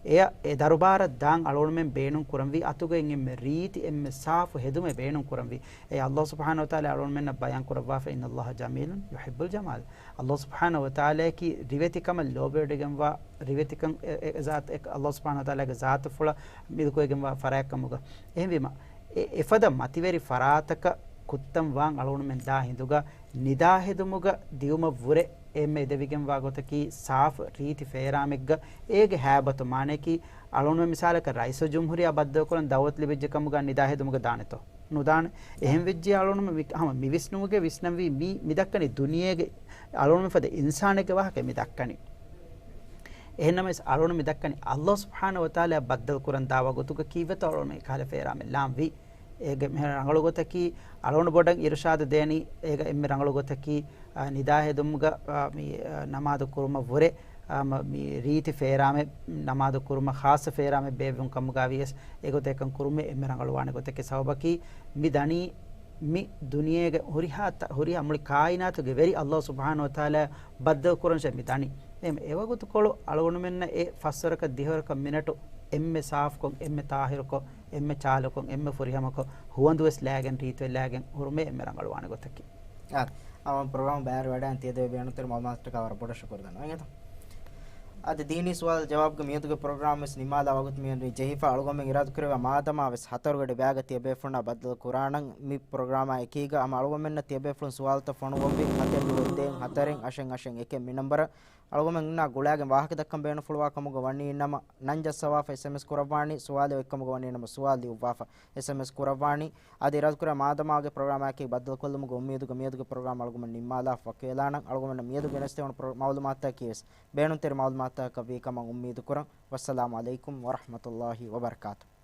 އެއަށް އެ ދަރުބާރަށް ދާން އަޅުގަނޑުމެން ބޭނުން ކުރަންވީ އަތުގައި އެންމެ ރީތި އެންމެ ސާފު ހެދުމެއް ބޭނުން ކުރަންވީ. އެ ﷲ ސުބްޙާނަހޫ ވަތަޢާލާ އަޅުގަނޑުމެންނަށް ބަޔާން ކުރައްވާފަ، "إن الله جميل يحب الجمال." ﷲ ސުބްޙާނަހޫ ވަތަޢާލާއަކީ ރިވެތިކަމަށް ލޯބިވެޑިގެންވާ، ރިވެތިކަން އެ، އެ، އެ ޒާތު، އެ ﷲ ސުބްޙާނަހޫ ވަތަޢާލާގެ ޒާތުފުޅަށް މިލްކުވެގެންވާ ފަރާތްކަމުގަ. އެހެންވީމަ، އެ، އެފަދަ މަތިވެރި ފަރާތަކަށް ކުއްތަން ވާން އަޅުގަނޑުމެން ދާ ހިނދުގަ ނިދާ ހެދުމުގަ ދިއުމަށްވުރެ އެންމެ އެދެވިގެންވާ ގޮތަކީ ސާފު ރީތި ފޭރާމެއްގަ އޭގެ ހައިބަތު މާނަޔަކީ އަޅުގަނޑުމެން މިސާލަކަށް ރައީސުލްޖުމްހޫރިއްޔާ ބައްދަލުކުރަން ދައުވަތު ލިބިއްޖެ ކަމުގަ ނިދާ ހެދުމުގަ ދާނެތޯ؟ ނުދާނެ. އެހެން ވެއްޖެ އަޅުނުމެ މި-، ހަމަ މި ވިސްނުމުގެ ވިސްނަންވީ މީ މި ދައްކަނީ ދުނިޔޭގެ އަޅުނުމެ ފަދަ އިންސާނެއްގެ ވާހަކަ މި ދައްކަނީ. އެހެންނަމަވެސް އަޅުނު މި ދައްކަނީ ﷲ ސުބްޙާނަހު ވަތަޢާލާ ބައްދަލު ކުރަން ދާވާ ގޮތުގަ ކީއްވެތޯ އަޅުނުމެ ކަހަލަ ފޭރާމެއް ލާންވީ. އޭގެ މި ރަނގަޅު ގޮތަކީ އަޅުނު ބޮޑަށް އިރުޝާދު ދޭނީ އޭގަ އެންމެ ރަނގަޅު ގޮތަކީ، އާ، ނިދާ ހެދުމުގަ، އާ، މި، އާ، ނަމާދު ކުރުމަށް ވުރެ އާ، މަ-، މި ރީތި ފޭރާމެއް، ނަމާދު ކުރުމަށް ޚާއްޞަ ފޭރާމެއް ބޭއްވުން ކަމުގަ ވިޔަސް، އެގޮތަކަށް ކުރުމެއް އެންމެ ރަނގަޅުވާނެ ގޮތެއްގެ ސަބަބަކީ، މި ދަނީ މި ދުނިޔޭގެ ހުރިހާ ތަ-، ހުރިހާ މުޅި ކާއިނާތުގެ ވެރި ﷲ ސުބްޙާނަހު ވަތަޢާލާ ބައްދަލު ކުރަންށޭ މި ދަނީ. އެ، އެވަގުތުކޮޅު އަޅުގަނޑުމެންނަށް އެ ފަސްވަރަކަށް ދިހަވަރަކަށް މިނެޓު އެންމެ ސާފުކޮށް، އެންމެ ތާހިރުކޮށް، އެންމެ ޗާލުކޮށް، އެންމެ ފުރިހަމަކޮށް، ހުވަނދުވެސް ލާގެން، ރީތިވެ ލާގެން ހުރުމޭ އެންމެ ރަނގަޅުވާނެ ގޮތަކީ. އާ، އަޅުގަނޑު ޕްރޮގްރާމް ބައިވެރި ވަޑައިގެން ތިޔަދޮވި ބޭނުންތެރި މަޢުލޫމާތުތަކާ ވަރަށް ބޮޑަށް ޝުކުރު ދަންނަވަން. އެނގޭތަ؟ އަދި ދީނީ ސުވާލު ޖަވާބުގެ މިއަދުގެ ޕްރޮގްރާމް ވެސް ނިންމާލާ ވަގުތު މިއަދު ޖެހިފަ. އަޅުގަނޑުމެން އިރާދަކުރެއްވި މާދަމާ ވެސް ހަތަރު ގަޑި ބައިގަ ތިޔަބޭފުޅުންނާ ބައްދަލު ކުރާނަން މި ޕްރޮގްރާމާ އެކީގަ. ހަމަ އަޅުގަނޑުމެންނަށް ތިޔަބޭފުޅުން ސުވާލުތައް ފޮނުއްވަންވީ ހަތެއް ނުވަދިހަ ހަތަރެއް އަށެއް އަށެއް އެކެއް މި ނަންބަރަށް. އަޅުގަނޑުމެންނާ ގުޅާގެން ވާހަކަ ދައްކަން ބޭނުންފުޅުވާ ކަމުގަ ވަނީ ނަމަ، ނަން ޖައްސަވާފަ އެސްއެމްއެސް ކުރައްވާނީ، ސުވާލެއް އޮތްކަމުގަ ވަނީ ނަމަ، ސުވާލު ލިޔުއްވާފަ އެސްއެމްއެސް ކުރައްވާނީ. އަދި އިރާދަކުރާ މާދަމާގެ ޕްރޮގްރާމާއެކީ ބައްދަލުކޮށްލުމުގެ އުއްމީދުގަ މިއަދުގެ ޕްރޮގްރާމް އަޅުގަނޑުމެން ނިންމާލާފަ ވަކިވެލާނަން. އަޅުގަނޑުމެންނަށް މިއަދު ގެނެސްދެވުނު ޕްރޮ-، މަޢުލޫމާތުތަކަކީ ވެސް ބޭނުންތެރި މަޢުލޫމާތުތަކަކަށް ވީ ކަމަށް އުއްމީދު ކުރަން. ވައްސަލާމު ޢަލައިކުމް ވަރަޙްމަތުﷲި ވަބަރަކާތުހު.